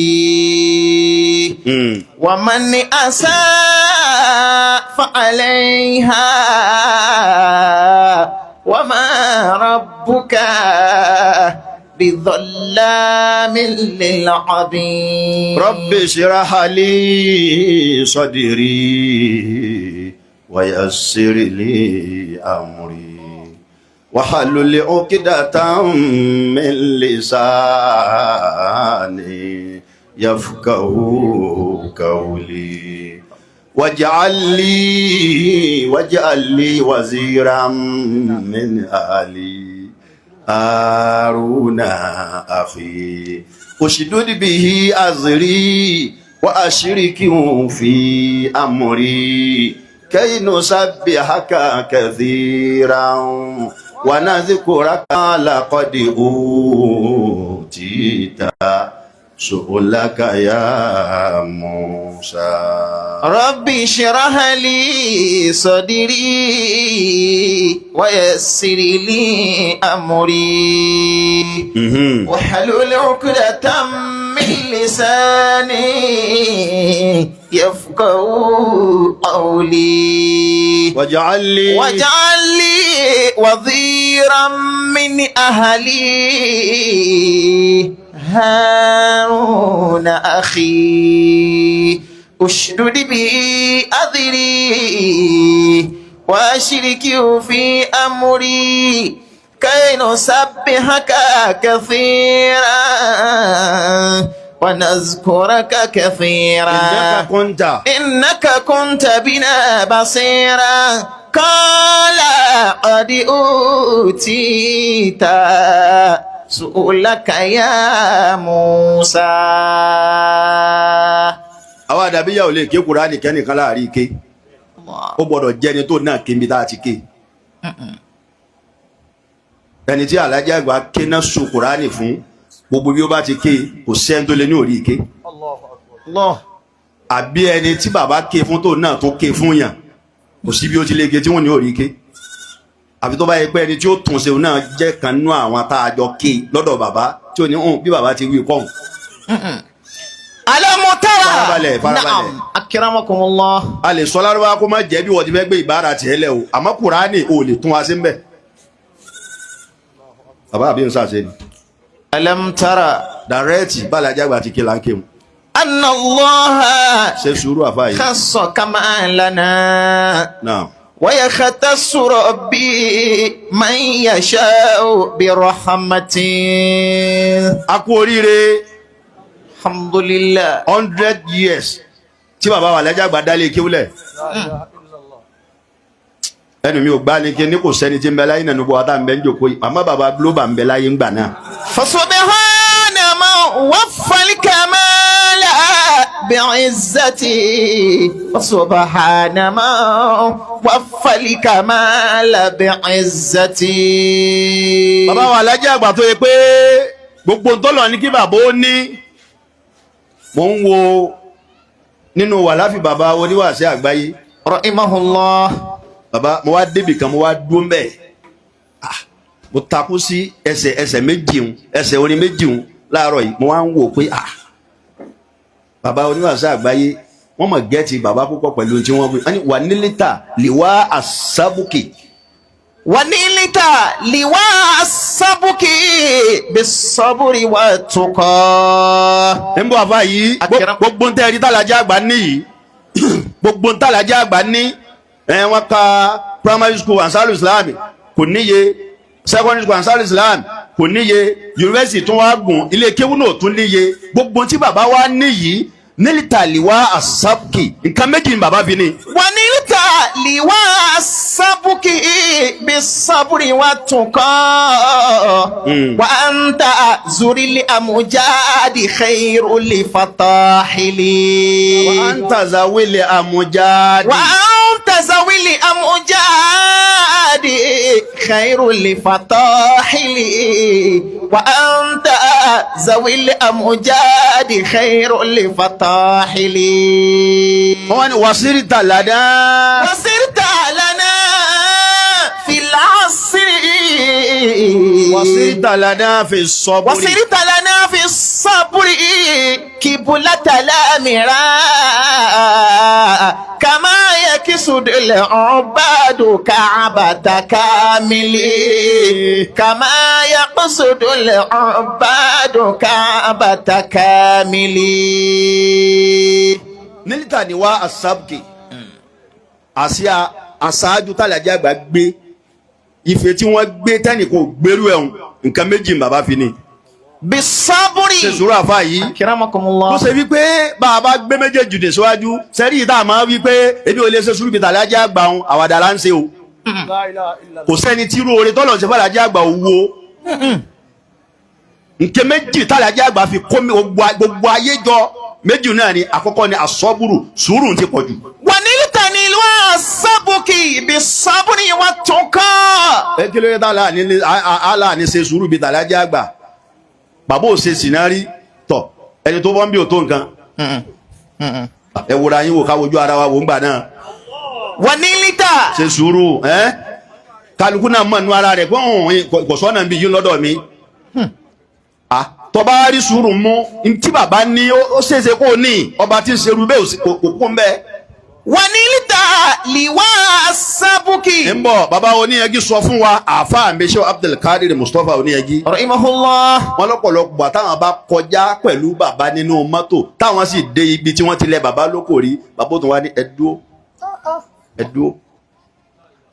ومن أساء فعليها وما ربك بظلام للعبيد. رب اشرح لي صدري ويسر لي أمري واحلل عقدة من لساني يفقه قولي واجعل لي وزيرا من أهلي هارون أخي اشدد به أزري وأشركه في أمري كي نسبحك كثيرا ونذكرك لقد أوتيت سؤلك يا موسى. ربي اشرح لي صدري ويسر لي أمري واحلل عقدة من لساني يفقه قولي. واجعل لي واجعل لي وزيرا من أهلي هارون أخي اشدد به أزري. وأشركه في أمري كي نسبحك كثيرا ونذكرك كثيرا Innaka kunta. إنك كنت بنا بصيرا قال قد أوتيت سؤلك يا موسى. Àwa àdàbíyà ò lè ké Kùránì kẹ́nìkan láàrin ike. Ó gbọ́dọ̀ jẹ́ni tó náà ké níbi tá a ti ké. Ẹni tí Alhaji Àgbà ké náà sùn Kùránì fún, gbogbo bí ó bá ti ké, kò sẹ́ni tó lè ní òrí ike. Allah. Àbí ẹni tí bàbá ké fún tó náà tó ké fún yàn, kò sí bí ó ti lè ké tí wọ́n ní òrí ké. Àfi tó bá yẹ pé ẹni tí ó tún ṣe òun náà jẹ́ kan nú àwọn tá a jọ ké lọ́dọ̀ bàbá tí ò ní hùn bí bàbá ti wí kọ́hùn. ألم ترى. Farabalẹ̀, farabalẹ̀. نعم أكرمكم الله. A lè sọ lárúbáwá kó má jẹ́ bí wọ́n ti fẹ́ gbé ìbára tiẹ̀ lẹ̀ o, àmọ́ Kùránì ò lè tún wa sí mbẹ̀. Bàbá àbí nsá ṣe ni. ألم ترى Dàrẹ́ẹ̀tì bàlájà àgbà ti ké là ń kéwọn. أن الله Ṣe sùúrù àfa yìí. خص كما لنا Náà. ويختص ربي من يشاء برحمته. A kú oríire. الحمد لله. 100 years tí bàbá wa Alhaji Àgbà dálé kéwúlẹ̀. Ẹnu mi ò gbá ni kí ni kò sẹ́ni tí ń bẹ láyé nànú bọ́ ata ń bẹ ń jòkó yìí, àmọ́ bàbá global ń bẹ láyé ń gbà náà. فسبحان من وفى الكمال بعزته فسبحان من وفى الكمال بعزته. Bàbá wa Alhaji Àgbà tó yẹ pé gbogbo ń tọ́lọ̀ ní kí bàbá ó ní, mò ń wo nínú wàláfì bàbá oníwàásí àgbáyé. رحمه الله. Bàbá mo wá débì kan, mo wá dúró ń bẹ̀. Ah, mo takú sí ẹsẹ̀ ẹsẹ̀ méjì ń ẹsẹ̀ orin méjì ń láàárọ̀ yìí, mo wá ń wò pé ah, bàbá oníwàásí àgbáyé wọ́n mọ̀ gẹ́ẹ̀tì bàbá púpọ̀ pẹ̀lú tí wọ́n wí. Wọ́n ní wà nílítà lè wá àsábùkì. ونلت لواء السبك بالصبر والتقى. Ń bọ̀ àfa yìí. Akẹ́rọ- Gbogbo ń tẹ́ ẹ̀rí tàlàjà àgbà ní yìí, gbogbo ń tàlàjà àgbà ní ẹ̀, wọ́n ka primary school Ansar Islam kò níye, secondary school Ansar Islam kò níye, university tún wá gùn ilé kéwú náà tún níye. Gbogbo tí bàbá wa ní yìí, nílítàlíwá àsábùkì, nǹkan méjì ni bàbá fi ní. ونلت لواء السبك بالصبر والتقى وأنت زر الأمجاد خير لفطاحل. Wa anta zawili amujadi. وأنت ذوي الأمجاد خير لفطاحل وأنت ذوي الأمجاد خير لفطاحل. Wọ́n ní wasirita lada. وصرت لنا في العصر. Wasirita lada fi sabri. وصرت لنا في الصبر كبلة الأمراء كما يكسد العباد كعبة كامل كما يقصد العباد كعبة كامل. Nílítà ni wá asábùkì àsíá aṣáájú tàlàjì àgbà gbé ife tí wọ́n gbé tẹ́nìkan ò gbérú ẹ̀hún, nǹkan méjì ni bàbá fi ní. بالصبر. Ṣe sùúrù àfa yìí. أكرمكم Tó الله. ṣe wípé bàbá gbé méjèèjì dè síwájú sẹ́rí yìí tá a máa wípé ebi ò lè ṣe sùúrù bíi tàlàjì àgbà òun, àwàdà là ń ṣe o. Kò sẹ́ni tí irú oore tọ́lọ̀ ṣe fàlàjì àgbà òwò. Nǹkan méjì tàlàjì àgbà fi kó mi gbogbo ayé jọ, méjì náà ni. Àkọ́kọ́ ni àsọ́bùrù, sùúrù ti pọ̀ jù. ونلتني السبك بالصبر والتقى. Ẹ kí ló yẹ tá aláàní ṣe sùúrù bíi tàlájà àgbà? Bàbá ò ṣe sìnà rí tọ, ẹni tó bọ́ ń bí ò tó nǹkan. Ẹ wòra yín wò, ká wojú ara wa wò ń gbà náà. ونلت. Ṣe sùúrù ẹ, kálukú náà mọ̀ nínú ara rẹ̀ pé ọ̀hún kò sọ́nà bí yín lọ́dọ̀ mi. Ah, tọba rí sùúrù mú tí bàbá ní, ó ṣeéṣe kó ní ọba tí ń ṣerú bẹ́ẹ̀ kò kó ń bẹ́ẹ̀. ونلت لواء السبك. Ń bọ̀, bàbá oníyẹgí sọ fún wa, àáfàá mi Sheikh Abdulkadir Mustapha oníyẹgí, رحمه الله. wọn lọ́pọ̀lọpọ̀ táwọn bá kọjá pẹ̀lú bàbá nínú mọ́tò, táwọn sì dé ibi tí wọ́n ti lẹ bàbá lóko rí, bàbá tó wá ní ẹdúó ẹdúó.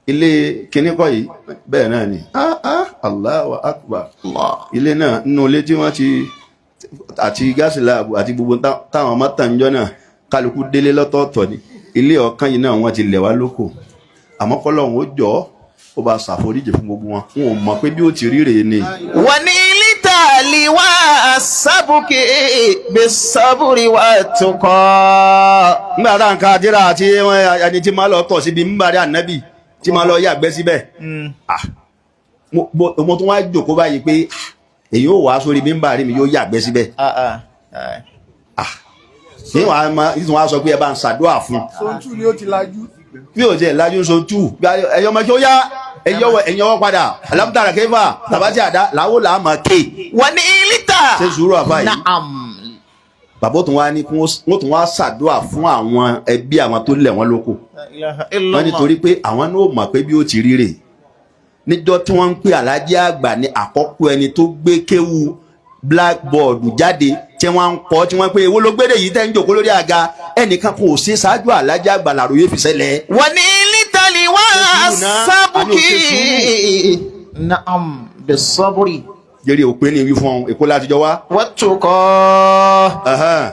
Ilé kíní kọ́ yìí bẹ́ẹ̀ náà ni. Ah ah, Allahu akbar. Ilé náà nínú ilé tí wọ́n ti àti gáàsì láàbù àti gbogbo táwọn ọmọ tàn jọ náà, kálukú délé lọ́tọ̀ọ̀tọ̀ ni. Ilé ọ̀kan yìí náà wọ́n ti lẹ̀ wá lóko. Àmọ́ kọ́lọ́hún ó jọ ó bá ṣàforíjì fún gbogbo wọn. Wọn ò mọ̀ pé bí ó ti rí rèé ni. ونلت لواء السبك بالصبر والتقى. Nígbà tá à ń ka àdírà àti ẹni tí máa lọ tọ̀ síbi mímbàrí ànábì tí máa lọ yàgbẹ́ síbẹ̀. Ah, mo tún wá jòkó báyìí pé èyí ò wá sórí mímbàrí mi yóò yàgbẹ́ síbẹ̀. Ní wàá ma ní wàá sọ pé ẹ bá ń ṣàdúrà fún. Sontú ni ó ti lajú. Bí o jẹ lajú so tú ẹyọ ọmọ kí ó yá ẹyọ ọwọ́ padà alámútàrà kéfà tàbátì àdá làwọ làá máa ké. ونلت. Ṣe sùúrù àfa yìí. نعم. Bàbá ó tún wá ní kí wọ́n tún wá ṣàdúrà fún àwọn ẹbí àwọn tó lẹ̀ wọ́n lóko. لا إله إلا Wọ́n nítorí pé àwọn náà mọ̀ pé bí ó ti rí rè níjọ́ tí wọ́n ń pè alájí àgbà ní àkọ́kọ́ ẹni tó gbé kéwu blackboard jáde tí wọ́n ń kọ́ tí wọ́n pé èwo ló gbédè yìí tẹ́ ń jòkó lórí àga ẹnìkan kò sí ṣáájú alájí àgbà làròyé fi ṣẹlẹ̀. ونلت لواء السبك. نعم بالصبر. Jerry òpin ní wí fún ọ Èkó láti jọ wá. والتقى.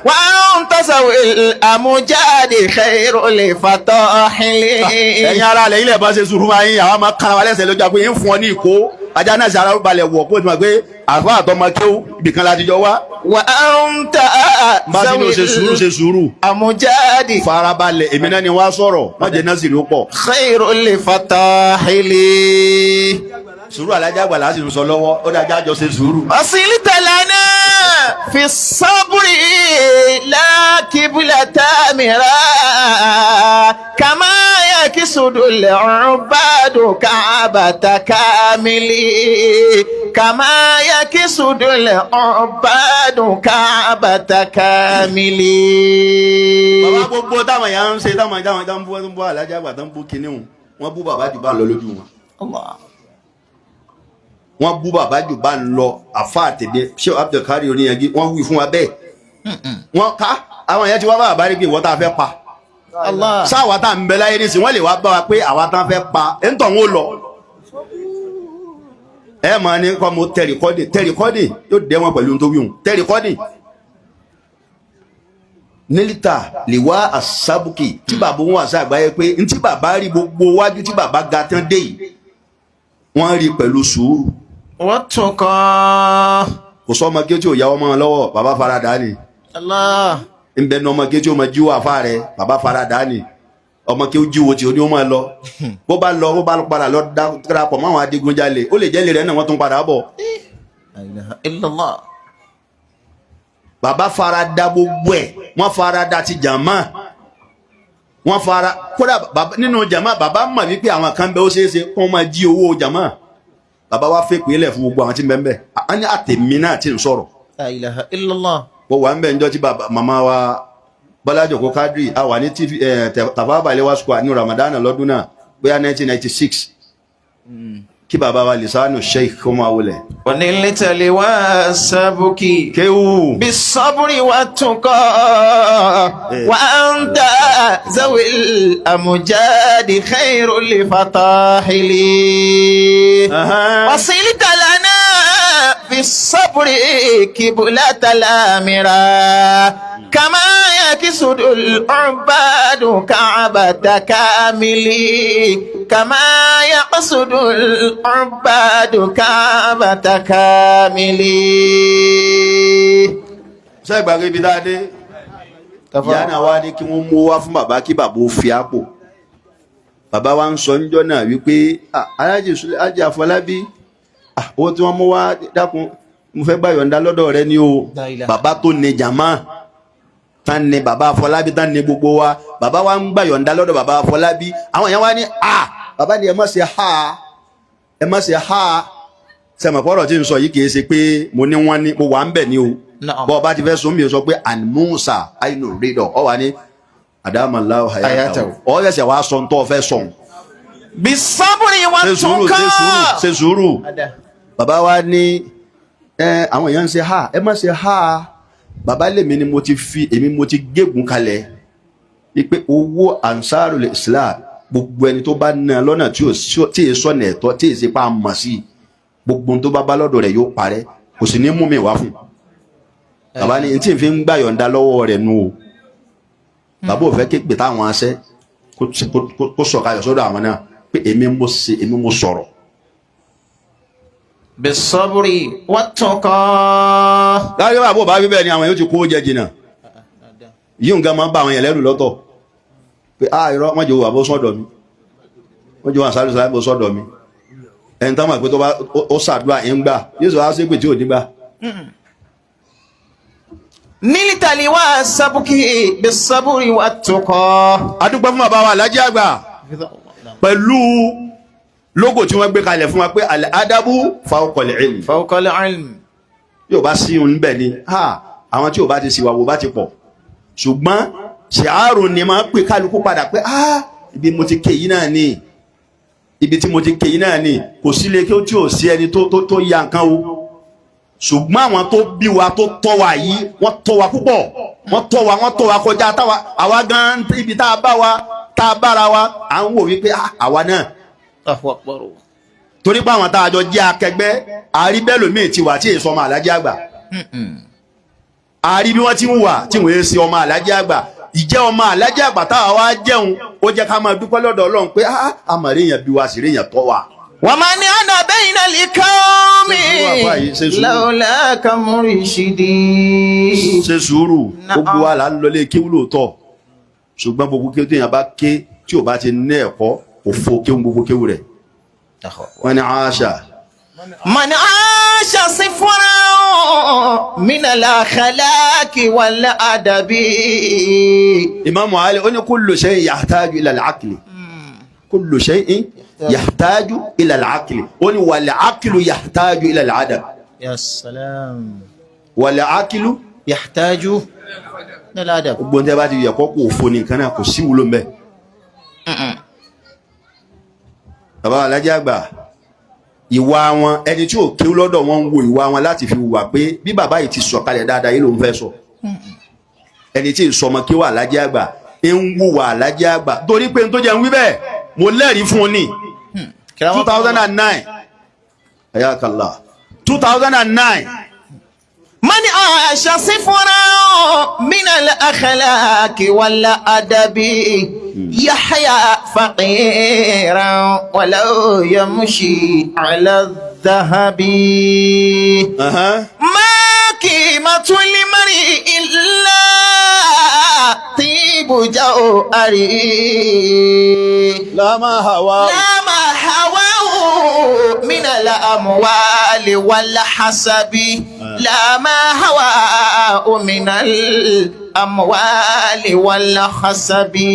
وأنت ذوي الأمجاد خير لفطاحل. Ẹ̀yin ara alẹ́ ilẹ̀ bá ṣe sùúrù máa yín àwọn máa kára wa lẹ́sẹ̀ lójú àpé yín fún ọ ní ìkó ajá náà ṣe ara balẹ̀ wọ̀ kó o ti mọ̀ pé àfa àtọmọ kéwú ibìkan láti jọ wá. وأنت Bá a ti ní o ṣe sùúrù ṣe sùúrù. الأمجاد Farabalẹ̀ èmi náà ni wá sọ̀rọ̀ wọ́n jẹ́ náà sì ló pọ̀. خير لفطاحل. Sùúrù alájà àgbà láti sọ lọ́wọ́ ó dájá jọ ṣe sùúrù. وصلت لنا في الصبر لا كبلة مرا كما يكسد العباد كعبة كامل كما يكسد العباد كعبة كامل. Bàbá gbogbo táwọn èèyàn ń ṣe táwọn táwọn táwọn bú ń bú alájà àgbà tó ń bú kinní wọn wọ́n bú bàbá jù bá ń lọ lójú wọn. الله. Wọ́n bú bàbá jù bá ń lọ àfa àtẹ̀dẹ ṣé Abdulkari oníyanjú wọ́n wí fún wa bẹ́ẹ̀. Wọ́n ká àwọn èèyàn ti wá bá bàbá rí pé ìwọ tá a fẹ́ pa. الله. Sáwa tá à ń bẹ láyé nísìnyí wọ́n lè wá bá wa pé àwa tá a fẹ́ pa ẹ̀ ń tọ̀ ń lọ. Ẹ máa ní kọ́ mo tẹ rìkọ́dì tẹ rìkọ́dì yóò dẹ́ wọn pẹ̀lú nítorí òun tẹ rìkọ́dì. Nílítà lè wá àsábùkì tí bàbá òun àṣà àgbáyé pé ntí bàbá rí gbogbo wájú tí bàbá ga tán dé yìí wọ́n rí pẹ̀lú sùúrù. والتقى. Kò sọ ọmọ kí tí ò yá ọmọ lọ́wọ́ bàbá farada ni. الله. Nbẹ ní ọmọ kí tí ó máa jíwò àfa rẹ bàbá farada ni. Ọmọ kí ó jíwò tí ó ní ó máa lọ bó bá lọ bó bá padà lọ darapọ̀ mọ́ àwọn adigunjalè ó lè jẹ́lé rẹ̀ náà wọ́n tún padà bọ̀. لا إله إلا الله. Bàbá farada gbogbo ẹ̀ wọ́n farada ti jàmá wọ́n fara kódà bàbá nínú jàmá bàbá mọ̀ wípé àwọn kan bẹ ó ṣeé ṣe kó máa jí owó jàmá bàbá wa fẹ́ pè é lẹ̀ fún gbogbo àwọn tí ń bẹ ń bẹ à ní àtẹ̀mí náà tí ń sọ̀rọ̀. لا إله إلا الله. Mo wà ń bẹ̀ njọ́ tí bàbá màmá wa Bọ́lájòkó Kádírì a wà ní TV Tafawa Balewa Square ní Ramadan lọ́dún náà bóyá 1996 kí bàbá wa Lisanu Sheikh kó máa wọlé. ونلت لواء السبك Kéwù. بالصبر والتقى وأنت ذوي الأمجاد خير لفطاحل. وصلت لنا في الصبر كبلة الآمرة كما يكسد العباد كعبة كامل كما يقصد العباد كعبة كامل. Ṣé ìgbàgbé ibi tá a dé? Ìyá náà wá ní kí wọ́n mú wá fún bàbá kí bàbá ó fi àpò. Bàbá wa ń sọ níjọ́ náà wípé Aláàjì Sule- Aláàjì Àfọlábí owó tí wọ́n mú wá dákun mo fẹ́ gbà yọ̀ǹda lọ́dọ̀ rẹ ni o. La ilaha. Bàbá tó ní jàmá tán ni bàbá Àfọlábí tán ni gbogbo wa bàbá wa ń gbà yọ̀ǹda lọ́dọ̀ bàbá Àfọlábí àwọn èèyàn wa ní a bàbá ni ẹ má ṣe ha ẹ má ṣe ha sẹmọ̀pọ̀rọ̀ tí n sọ yìí kì í ṣe pé mo ní wọ́n ní mo wà ń bẹ̀ ni o. Naam. Bọ́ ọba ti fẹ́ sọ mi ò sọ pé and Musa ainu ridọ ọ wà ní adamalahu hayatahu ọ ṣẹ̀ṣẹ̀ wàá sọ ntọ́ fẹ́ sọ̀n. بالصبر Ṣe sùúrù ṣe sùúrù والتقى. ṣe sùúrù. Bàbá wa ní ẹ àwọn èèyàn ń ṣe ha ẹ má ṣe ha bàbá lèmi ni mo ti fi èmi mo ti gégùn kalẹ̀ wípé owó Ansarul Islam Gbogbo ẹni tó bá ná lọ́nà tí ò tí ì sọ̀nà ẹ̀tọ́, tí ì ṣe pa mọ̀ sí i, gbogbo ohun tó bá bá lọ́dọ̀ rẹ̀ yóò parẹ́, kò sì ní mú mi wá fún un. Bàbá ní tí n fi ń gbà yọ̀ǹda lọ́wọ́ rẹ̀ nu o. Bàbá ò fẹ́ ké pè táwọn aṣẹ́ kó sọ̀kalẹ̀ sọ́dọ̀ àwọn náà pé èmi mo ṣe, èmi mo sọ̀rọ̀. Bisabri wattaqa. Láyé bàbá ò bá wí bẹ́ẹ̀ ni àwọn yóò ti kó jẹ jìnnà. Yíò nǹkan máa ń bá àwọn yẹn lẹ́rù lọ́tọ̀ pé a irọ́, wọ́n jẹ́ wà bó sọ́dọ̀ mi, wọ́n jẹ́ wà sáré sáré bó sọ́dọ̀ mi. Ẹni tán mọ̀ pé tó bá ó ṣàdúrà ń gbà, yóò sọ wá sí pé tí ò ní gbà. Nílítàlí wá sábùkì bisabri wattaqa. A dúpẹ́ fún bàbá wa Alhaji Àgbà pẹ̀lú lógò tí wọ́n gbé kalẹ̀ fún wa pé al-adabu fawqal ilm. Fawqal ilm. Yóò bá sí òun níbẹ̀ ni àwọn tí ò bá ti ṣìwà wò bá ti pọ̀, ṣùgbọ́n ṣàárò ni máa ń pè kálukú padà pé ibi mo ti ké yìí náà ni, ibi tí mo ti ké yìí náà ni. Kò sí ilé kí ó tí ò sí ẹni tó ya nǹkan o, ṣùgbọ́n àwọn tó bí wa tó tọ́ wa yìí, wọ́n tọ́ wa púpọ̀, wọ́n tọ́ wa, wọ́n tọ́ wa kọjá táwa àwa gan ibi tá a bá wa tá a bára wa à ń wò wípé àwa náà. Torí pé àwọn tá a jọ jẹ́ akẹgbẹ́ àárí bẹ́ẹ̀ lómi ti wà tí èso ọmọ Alhaji Àgbà, àárí bí wọ́n ti ń wà tí wọ́n ṣe ọmọ Alhaji Àgbà. Ìjẹ́ ọmọ Alhaji Àgbà táwa wá jẹun, ó jẹ́ ká máa dúpẹ́ lọ́dọ̀ Ọlọ́run pé àmọ̀rí èèyàn bí wa sì rí èèyàn tọ́ wa. Wa man ana bayna al-qawmi lawlaka murshidi. Ṣe sùúrù, gbogbo wa là ń lọlé kéwú lóòótọ́, ṣùgbọ́n gbogbo kéwú téèyàn bá ké tí ò bá ti ní ẹ̀kọ́, òfo kéwú gbogbo kéwú rẹ̀. Wọ́n ní Aisha. Man aasha sifran min al-akhlaqi wal adabi. Imam Ali ó ní kullu shay'in yahtaju ila al-aqli. Kullu shay'in yahtaju ila al-aqli. Ó ní wal aqlu yahtaju ila al-adab. Ya salam. Wal aqlu yahtaju ila al-adab. Gbogbo ní ẹ bá ti yẹ kó kò fo ní nǹkan náà, kò sí wúlò mbẹ. Bàbá Alhaji Àgbà, ìwà wọn, ẹni tí ò kéwú lọ́dọ̀ wọn ń wo ìwà wọn láti fi wà pé bí bàbá yìí ti sọ̀kalẹ̀ dáadáa yìí ló ń fẹ́ sọ. Ẹni tí ìsọmọ kéwú Alhaji Àgbà ń wùwà Alhaji Àgbà, torí pé n tó jẹ́ ń wí bẹ́ẹ̀ mo lẹ́rìí fún un ní 2009 ayakala 2009. Man aasha sifran min al-akhlaqi wal adabi yahya faqiran walau yamshi ala dhahabi. Ma qimatul mar'i illa tibu jawhari. La ma hawa. La ma hawa min al-amwali wal hasabi. La ma hawa min al-amwali wal hasabi.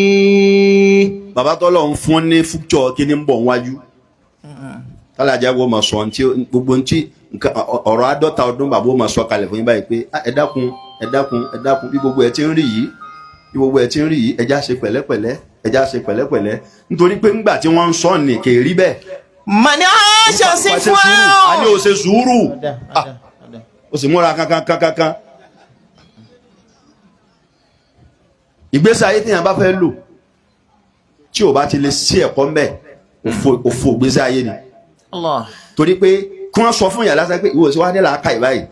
Bàbá tọ́lọ̀ ń fún ní fúkjọ́ kí ni ń bọ̀ wájú. Tálàjà wo ma sọ ntí gbogbo ntí ọ̀rọ̀ àádọ́ta ọdún bàbá ó ma sọ kalẹ̀ fún yín báyìí pé ẹ dákun, ẹ dákun, ẹ dákun, bí gbogbo ẹ ti ń rí yìí, bí gbogbo ẹ ti ń rí yìí, ẹ já ṣe pẹ̀lẹ́pẹ̀lẹ́, ẹ já ṣe pẹ̀lẹ́pẹ̀lẹ́, nítorí pé ńgbà tí wọ́n ń sọ ní kè rí bẹ́ẹ̀. Mani aṣọ sí fún ọ. A ní o ṣe sùúrù, o sì múra kankan kankan. Ìgbésí ayé téèyàn bá fẹ́ lò tí o bá ti lè sí ẹ̀kọ́ mbẹ́, òfò ìgbésí ayé ni. Torí pé kí wọ́n sọ fún yàrá lásán pé ìwọ sí wá nílà áká ìbáyìí,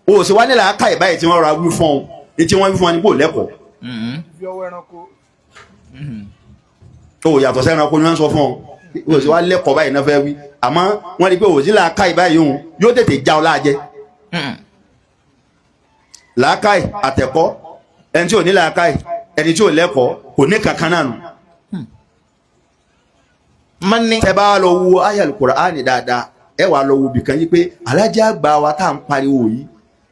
ìwọ sí wá nílà áká ìbáyìí tí wọ́n ra wí fún ọ ní tí wọ́n wí fún ọ ní kò lẹ́kọ̀ọ́. O yàtọ̀ sí ẹranko ni wọ́n sọ fún ọ, ìwọ sí wá lẹ́kọ̀ọ́ báyìí náà fẹ́ wí, àmọ́ wọ́n rí pé òwò sí làákà ìbáyìí òun yóò tètè já ọ láàjẹ. Làákàì àtẹ̀kọ́, ẹni tí ò ní làákàì, ẹni tí ò lẹ́kọ̀ọ́ kò ní kankan náà nù. Tẹ́ bá lọ wo àyá Al-Qur'ani dáadáa, ẹ wà lọ wo bìkan yìí pé Alhaji Àgbà wa tá à ń pariwo yìí,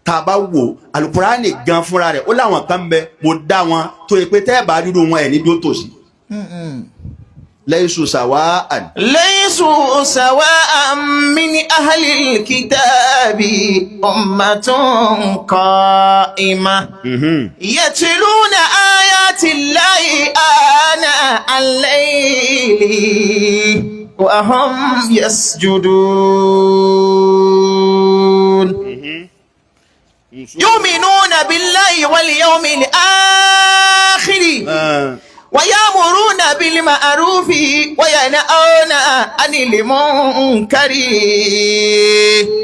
tá a bá wo Al-Qur'ani gan fúnra rẹ̀ ó láwọn kan bẹ mo dá wọn tó yẹ pé tẹ́ ẹ bá dúró wọn ẹ̀ ní dúró tòsí. Laysu sawa'an. Laysu sawa'an min ahlil kitabi ummatun qa'imah. Yatluna ayati llahi ana al-layli wa hum yasjudun. Yu'minuna billahi wal yawmil akhir. ويأمرون بالمعروف وينهون عن المنكر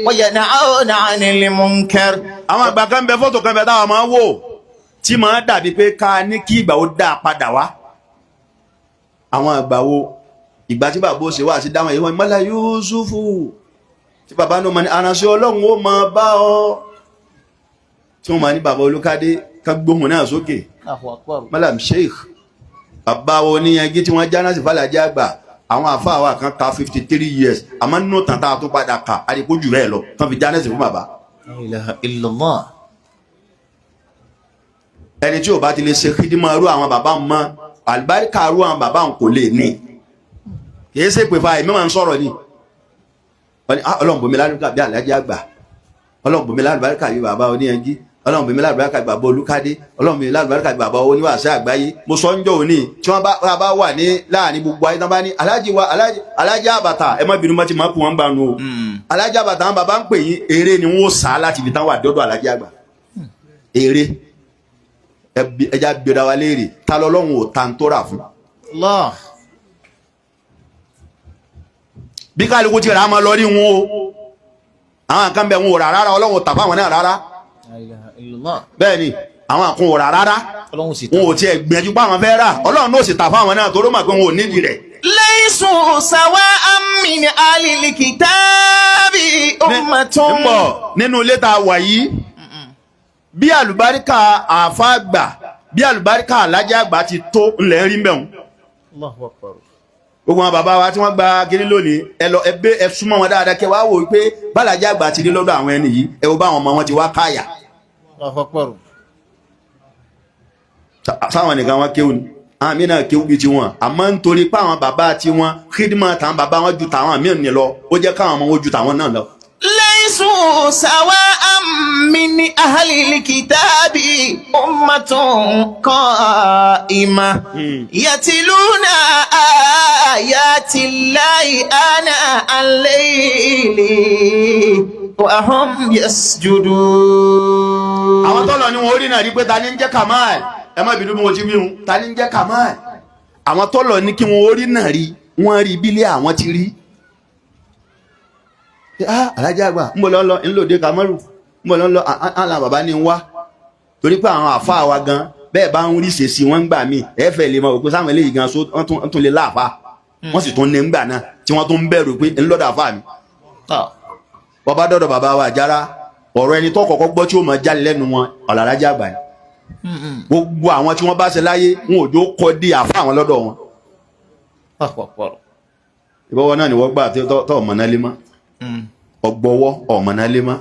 وينهون عن المنكر. Àwọn àgbà kan bẹ, fọ́tò kan bẹ táwọn máa ń wò tí máa dàbí pé ká ní kí ìgbà ó dáa padà wá. Àwọn àgbà wo ìgbà tí bàbá ó ṣe wá sí dáhùn èyí wọn Mọ́lá Yusufu tí bàbá náà mọ ní aránṣẹ́ Ọlọ́run ó máa bá ọ, tí wọ́n máa ní bàbá Olúkádé ká gbóhùn náà sókè. Malam Sheikh bàbá wo níyanjú tí wọ́n jáná sí Fàlàjì àgbà, àwọn àfáà wa kan ka 53 years, àmọ́ nínú tàn tá a tún padà kà àdìpọ̀ jù bẹ́ẹ̀ lọ tán fi jáná sí fún bàbá. La ilaha illallah. Ẹni tí ò bá ti lè ṣe kídímọ̀ irú àwọn bàbá mọ́, àlùbáríkà irú àwọn bàbá kò lè ní. Kì í ṣe pé fa èmi máa ń sọ̀rọ̀ ni. Wọ́n ní Ọlọ́run bòmí lálùbáríkà bí Àlàájì àgbà, Ọlọ́run bòmí lálùbáríkà bí bàbá oníyanjú, Ọlọ́run bòmí lálùbáríkà bí bàbá Olúkádé, Ọlọ́run bòmí lálùbáríkà bí bàbá oníwàásù àgbáyé. Mo sọ ń jọ òní tí wọ́n bá wà ní láàrin gbogbo ayé tán bá ní Aláàjì wa Aláàjì Àbàtà, ẹ má bínú mọ́ ti máa kú wọn gbà nù o. Aláàjì Àbàtà àwọn bàbá ń pè yín, eré ni wọ́n sá láti ibi tán wà dọ́dọ̀ Aláàjì àgbà. Eré ẹja gbéra wa léèrè, ta lọ́lọ́run ò ta ń tó rà fún. Allah. Bí kálukú ti rà á máa lọ rí wọn o, àwọn kan bẹ wọn ò rà rárá, Ọlọ́run ò tà fáwọn náà rárá. La ilaha illallah. Bẹ́ẹ̀ ni àwọn àkún ò rà rárá, Ọlọ́run sì tà. wọn ò tiẹ̀ gbìyànjú pé àwọn fẹ́ rà, Ọlọ́run náà sì tà fáwọn náà torí ó mà pé wọn ò nídìí rẹ̀. Laysu sawa'an min ahlil kitabi ummatun. Ń bọ̀ nínú ilé tá a wà yìí, bí àlùbáríkà àáfà àgbà bí àlùbáríkà Aláàjì àgbà ti tó ńlẹ̀ rí mbẹ̀hún. Allahu akbar. Gbogbo àwọn bàbá wa tí wọ́n gba kiri lónìí, ẹ lọ ẹ bẹ ẹ súnmọ́ wọn dáadáa kẹ wá wò wípé bàlàjì àgbà ti rí lọ́dọ̀ àwọn ẹni yìí, ẹ wo bá àwọn ọmọ wọn ti wá káyà. Allahu akbar. Sáwọn nìkan wọn kéwù ni, àwọn míì náà kéwù bíi tiwọn, àmọ́ nítorí pé àwọn bàbá tiwọn kídìmọ̀ tàwọn bàbá wọn ju tàwọn míì ní lọ, ó jẹ́ káwọn ọmọ wọn ju tàwọn náà lọ. Laysu sawa'an min ahlil kitabi ummatun qa'imah yatluna ayati llahi ana al-layli wa hum yasjudun. Àwọn tọ́lọ̀ ni wọn ó rí náà rí pé ta ni ń jẹ́ Kamal, ẹ má bínú bí mo ti wí hun, ta ni ń jẹ́ Kamal. Àwọn tọ́lọ̀ ní kí wọn ó rí náà rí, wọ́n rí bílé àwọn ti rí. Alájà àgbà ń bọ̀ lọ́ lọ ńlòdì Kamaru ń bọ̀ lọ́ lọ àlà bàbá ní ń wá, torí pé àwọn àfa wa gan bẹ́ẹ̀ bá ń rí ṣèṣì wọn ń gbà mí ẹ fẹ́ lè mọ òpin sáwọn eléyìí gan wọ́n tún lè láàfa, wọ́n sì tún ní ń gbà náà tí wọ́n tún ń bẹ̀rù pé ńlọ́dọ̀ àfa mi. Bàbá dọ̀dọ̀ bàbá wa àjára, ọ̀rọ̀ ẹni tó kọ́kọ́ gbọ́ tí ó máa jáde lẹ́nu wọn ọ̀làlájà àgbà ni. Gbogbo àwọn tí wọ́n bá ṣe láyé wọn ò jó kọ́ di àfa àwọn lọ́dọ̀ wọn. Ìbọ̀wọ́ náà ni wọ́n gbà tó ọ̀mọ̀nà lé mọ́, ọgbọ́wọ́ ọ̀mọ̀nà lé mọ́.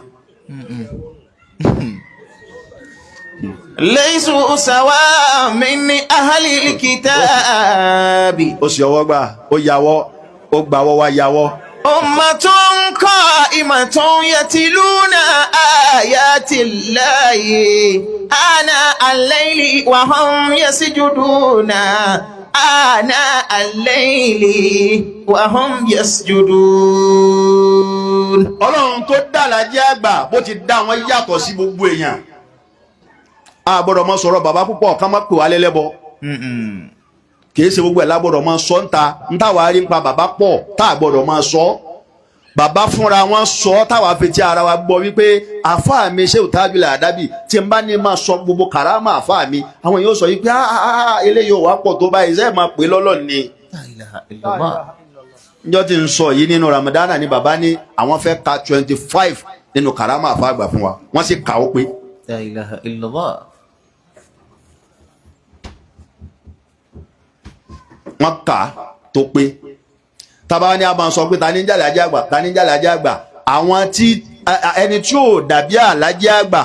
Laysu sawa'an min ahlil kitabi. Ó sì ọwọ́ gbà, ó yàwọ́, ó gbàwọ́ wá yàwọ́. Ummatun qa'imatun yatluna ayati llahi ana al-layli wa hum yasjuduna ana al-layli wa hum yasjudun. Ọlọ́run tó dá Àlàájì àgbà bó ti dá wọn yàtọ̀ sí gbogbo èèyàn. A gbọ́dọ̀ mọ sọ̀rọ̀ bàbá púpọ̀ ká má pè wá lẹ́lẹ́bọ. Kì í ṣe gbogbo ẹ̀ la gbọ́dọ̀ mọ sọ ńta ńta wàá rí nípa bàbá pọ̀ tá a gbọ́dọ̀ mọ sọ. Bàbá fúnra wọn sọ táwa fi ti ara wa gbọ́ wípé àfáà mi ṣé òtábìlà àdábì tí n bá ní máa sọ gbogbo kàrámà àfáà mi, àwọn èèyàn sọ yìí pé eléyìí ò wá pọ̀ tó báyìí, sẹ́ẹ̀ máa pè lọ́lọ́ ni. La ilaha illallah. Njọ́ tí ń sọ yìí nínú Ramadana ni bàbá ní àwọn fẹ́ ka 25 nínú kàrámà àfáà àgbà fún wa, wọ́n sì kà ó pé. La ilaha illallah. Wọ́n kà á tó pé. Tábà ní a máa sọ pé ta ní jàlá ajá àgbà, ta ní jàlá ajá àgbà, àwọn tí ẹni tí ò dàbí àlájì àgbà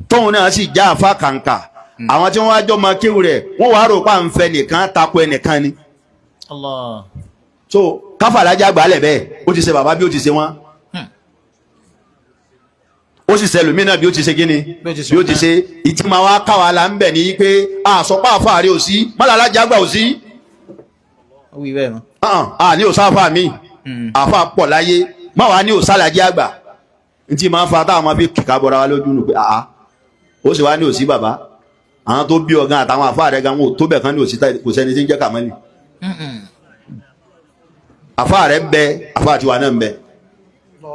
tóun náà sì já àfa kàǹkà, àwọn tí wọ́n wá jọ máa kéwù rẹ̀ wọ́n wàá rò pa ń fẹ́ nìkan tako ẹnìkan ni. Allah. So káfà àlájì àgbà lẹ̀ bẹ́ẹ̀, ó ti ṣe bàbá bí ó ti ṣe wọ́n, ó sì ṣẹlòmínà bí ó ti ṣe kíni Bí ó ti ṣe bí ó ti ṣe ìtìmọ̀ wa káwa la ń bẹ̀ ní pé àsọpá àfààrí ò sí mọ́lá àlájì àgbà ò sí. Ó wí bẹ́ẹ̀ mọ́. A ní òsáfà mi àfà pọ̀ láyé má wàá ní òsàlàjì àgbà ntí máa ń fa táwọn máa fi kíkà bọ́ra wa lójú nù pé àá ó sì wá ní òsí bàbá Àwọn tó bí ọ̀gá àtàwọn àfa rẹ̀ gan wọn ò tó bẹ̀ kan ní òsítà, kò sẹ́ni tí ń jẹ́ Kàmálì. Àfa rẹ̀ ń bẹ, àfa tiwa náà ń bẹ.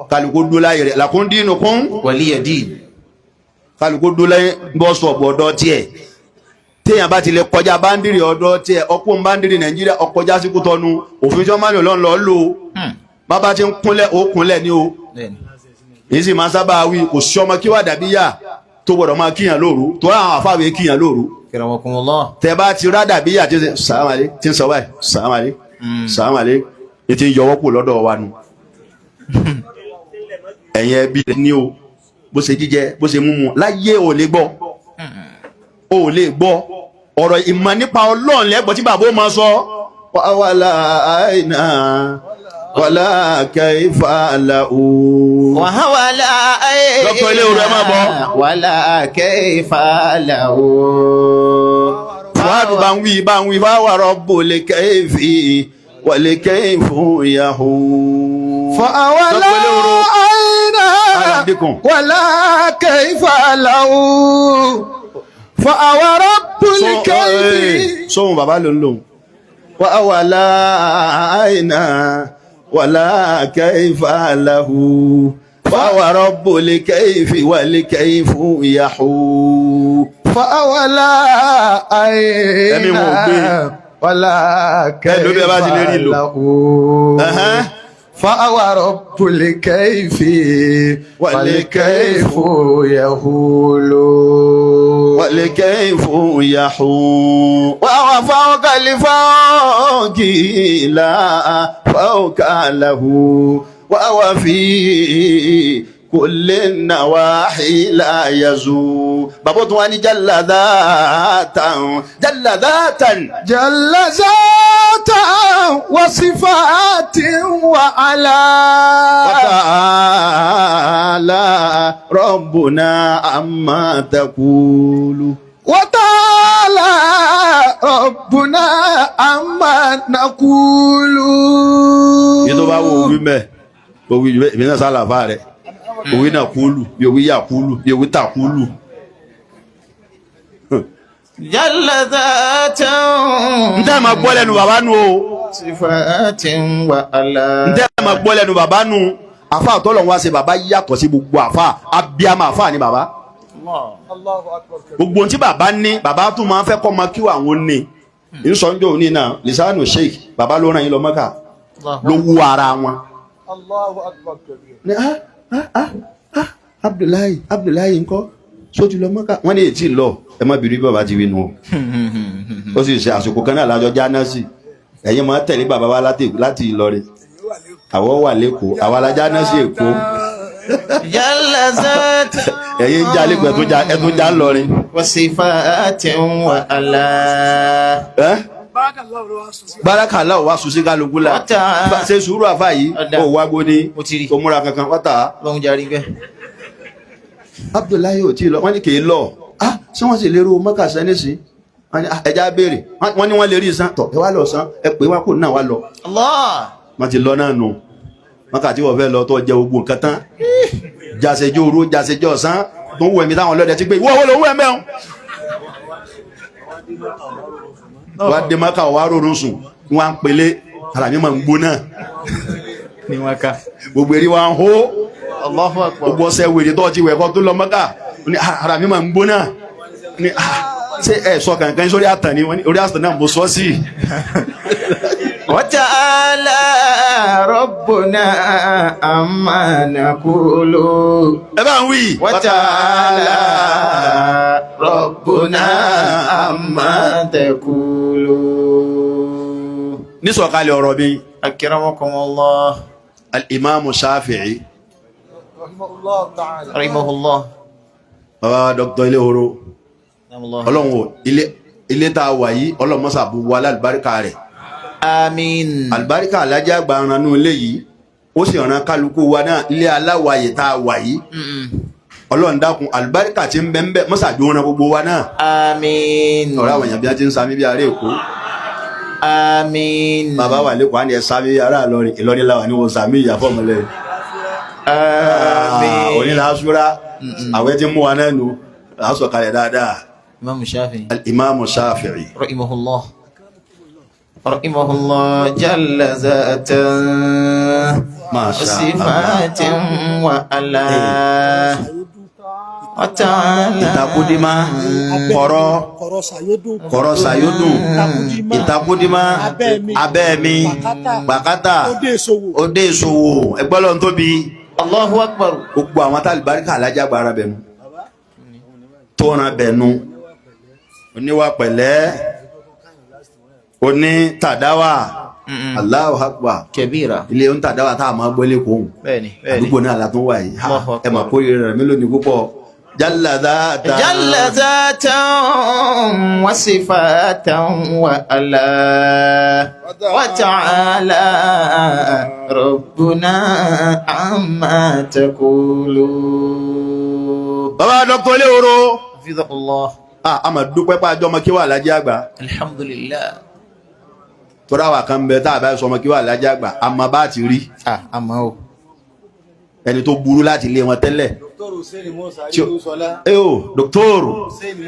Kálukú dúró láyé rẹ̀, lakum dinukum waliya din. Kálukú dúró láyé bọ́sọ̀bù ọ̀dọ́ tiẹ̀. Téèyàn bá ti lè kọjá báńdìrì ọ̀dọ́ tiẹ̀, ọkùn báńdìrì Nàìjíríà ọkọjá sí Kútọ́nù, òfin tí wọ́n máa ń lò lọ́n lò ó. Bàbá ti ń kúnlẹ̀, ó kúnlẹ̀ ní o. Èyí sì máa ń sábà wí, kò sí ọmọ kí wà dàbí yà tó gbọdọ̀ máa kíyàn lóru, tó àwọn àfáwé kíyàn lóru. Kirawakumullah. Tẹ bá ti rá dàbí yà tí ó ṣe sàmàlẹ́, tí ń sọ báyìí sàmàlẹ́ sàmàlẹ́, ètí ń yọwọ́ kù lọ́dọ̀ wa nu. Ẹ̀yin ẹbí rẹ̀ ní o, bó ṣe jíjẹ bó ṣe múmu láyé ò lè gbọ́, ò lè gbọ́ ọ̀rọ̀ ìmọ̀ nípa Ọlọ́run lẹ́gbọ̀n tí bàbá ó máa sọ. Wàhálà àìnà wàlá kẹfà làwù. Wàhálà ayé. Dr. Ilé-Oru, ẹ máa bọ̀. Wàlá kẹfà làwù. Fuadu bá ń wí bá ń wí fáwọn rọ́bù lè kẹ́fì wàlẹ̀ kẹ́fù yahoo. فأولا Dr. Ilé-Oru. أين أهلا بكم. ولا كيف له فأوى رب الكيف Sóhun bàbá ló ń lòun. Wàhálà àìnà wàlá kẹ́fà làwù. Fáwọn rọ́bù lè kẹ́fì wàlẹ̀ kẹ́fù yahoo. فأولا أين Ẹ̀mí wọn ò gbé. ولا Ẹ ló bí ẹ bá ti lè rí كيف lò. له Ẹ̀hẹ́n. فأوى رب الكيف والكيف يهول والكيف يحو وهو فوق الفوق لا فوق له وهو في كل النواحي لا يزول. بابو تواني جل ذاتا جل ذاتا جل ذاتا وصفات وعلى وتعالى ربنا عما تقول. وتعالى ربنا عما نقول. Yìí tó bá wo òwú mẹ́, òwú ìbí náà sálàfà rẹ̀, òwú náà kúlù bí òwú yà kúlù bí òwú tà kúlù. Jalla dhatan. N tẹ́ ma gbọ́ lẹ́nu bàbá nu o. Sifatin wa ala. N tẹ́ ma gbọ́ lẹ́nu bàbá nu. Àfa àtọ́lọ̀ wá ṣe bàbá yàtọ̀ sí gbogbo àfa, abiyamọ àfa ni bàbá. Gbogbo ohun tí bàbá ní, bàbá tún máa ń fẹ́ kọ́ ma kí àwọn ní. Nsọ́njọ́ òní náà lisanu sheikh, bàbá ló ràn yín lọ Mẹ́kà ló wú ara wọn. Ní ah ah ah ah Abdullahi Abdullahi ńkọ́ só ti lọ Mẹ́kà, wọ́n ní ètí lọ, ẹ má bìrì bàbá ti wí nu o. Ó sì ṣe àsìkò kan náà lájọ jáná sí, ẹ̀yin máa tẹ̀lé bàbá wa láti Ìlọrin, àwọ̀ wà lẹ́kọ̀ọ́, àwa la jáná sí Èkó. Jalla dhatan. Ẹ̀yin ń já lẹ́kọ̀ọ́, ẹ̀tún já ńlọrin. Wa sifatin wa ala. Ẹ́ bárakàlá ò wá sùn sí kálukú la. Wọ́tà. Ṣe sùúrù àfa yìí. Ọ̀dà. Ó wá gbóni. Mo ti rí. Ó múra kankan wọ́tà. Lọ́hun jarí bẹ́ẹ̀. Abdullahi ò tí ì lọ, wọ́n ní kì í lọ. Ah, ṣé wọ́n sì lérò mọ́kà sẹ́ni sí? Wọ́n ní ah, ẹja béèrè, wọ́n ní wọ́n lè rí san, tọ̀ ẹ wá lọ san, ẹ pé wá kó náà wá lọ. Allah. Wọ́n ti lọ náà nù. Mọ́kà tí wọ́n fẹ́ lọ tó jẹ gbogbo nǹkan tán, jàṣẹjọ òru jàṣẹjọ ọ̀sán tó ń wọ ẹ̀mí táwọn ọlọ́dẹ ti gbé ìwọ wo ló ń wọ ẹ̀mẹ́ o. Wọ́n á dé mọ́kà, wọ́n á rọrùn sùn, wọ́n á ń pèlé, ara mi máa ń gbóná. Ni wọn ká. Gbogbo eré wa ń hó. Allahu akbar. Gbogbo ọsẹ wèrè tó ti wẹ̀ kọ́ tó lọ mọ́kà ní, "Ah, ara mi máa ń gbóná." Ní, "Ah, ṣé ẹ sọ kankan sórí àtàn ni?" Wọ́n ní orí àtàn náà mo sọ sí. وتعالى ربنا عما نقول. Ẹ bá ń wí. وتعالى ربنا عما تقول. Nísọ̀kalẹ̀ ọ̀rọ̀ mi. أكرمكم الله. Al-Imam Shafi'i. رحمه الله. Bàbá wa Dr. Ilé-Horo. نعم الله. Ọlọ́run o, ilé tá a wà yìí, ọlọ́run mọ́sà bu wa lálùbáríkà rẹ̀. آمين. Àlùbáríkà alájà àgbà ranú ilé yìí, ó sì ran kálukú wa náà, ilé aláwàyè tá a wà yìí. Ọlọ́run dákun, àlùbáríkà tí ń bẹ ń bẹ, mọ́sà jó ran gbogbo wa náà. آمين. Ọ̀rọ̀ àwọn èèyàn bí wọ́n ti ń sami bí ará Èkó. آمين. Bàbá wà lẹ́kọ̀ọ́ á ní ẹ sami ará Ìlọrin, Ìlọrin làwà ní wọ́n sami ìyàfọ́ ọmọlẹ́. آمين. Onílà aṣúra àwẹ̀ tí ń mú wa náà nù, à ń sọ̀kalẹ̀ dáadáa. Imam Shafi'i. Al-Imam Shafi'i. Rahimahullah. Rahimahullah jalla zatan. Masha Allah. Sifatin wa ala. Wa ta'ala. Ìtakùdímá kọ̀rọ̀ kọ̀rọ̀ sàyódùn kọ̀rọ̀ sàyódùn Ìtakùdímá. ìtakùdímá Abẹ́ mi. abẹ́ mi Pàkátà. pàkátà òde ìṣòwò òde ìṣòwò ẹgbẹ́ lọ́n tóbi Allahu akbar. gbogbo àwọn tálíbáríkà alájàgbá ara bẹ̀nu tó ran bẹ̀nu oníwà pẹ̀lẹ́ oní tàdáwà Allahu akbar Kabira. ilé ń tàdáwà tá a máa gbọ́ lẹ́kọ̀ọ́ Bẹ́ẹ̀ni, bẹ́ẹ̀ni. àdúgbò náà la tún wà yìí Ha, Allahu akbar. ẹ mà kórìíra rẹ̀ mélòó ni púpọ̀ jálá dáadáa جل ذاتا وصفاتا وعلى وتعالى ربنا عما تقولون bàbá dr olóòrò حفظه الله a mà dúpẹ́ pa àjọ ọmọ kí wà lájẹ́ àgbà الحمد لله tọ́ra wà kan bẹ tá a bá sọ ọmọ kí wà lájẹ́ àgbà a mà bá ti rí ah àmọ́ o ẹni tó burú láti ilé wọn tẹ́lẹ̀ Dr. Hussein Musa Tí o- Ariwosola. ẹ o dọ́kítọ́rù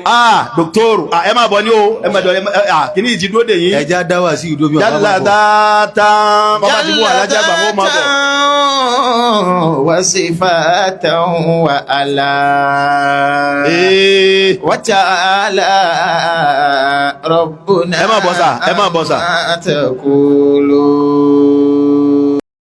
ah dọ́kítọ́rù ah ẹ má bọ̀ ní o ẹ má jọ ẹ má ah kìíní yìí ti dúró dè yín Ẹja dá wà sí ìdó bí ọba jálá máa bọ̀. dáadáa bàbá ti mú alájà àgbà wọn máa bọ̀. وصفاتا وعلى Ee. وتعالى ربنا Ẹ máa bọ̀ sà, ẹ máa bọ̀ sà. عما تقولون.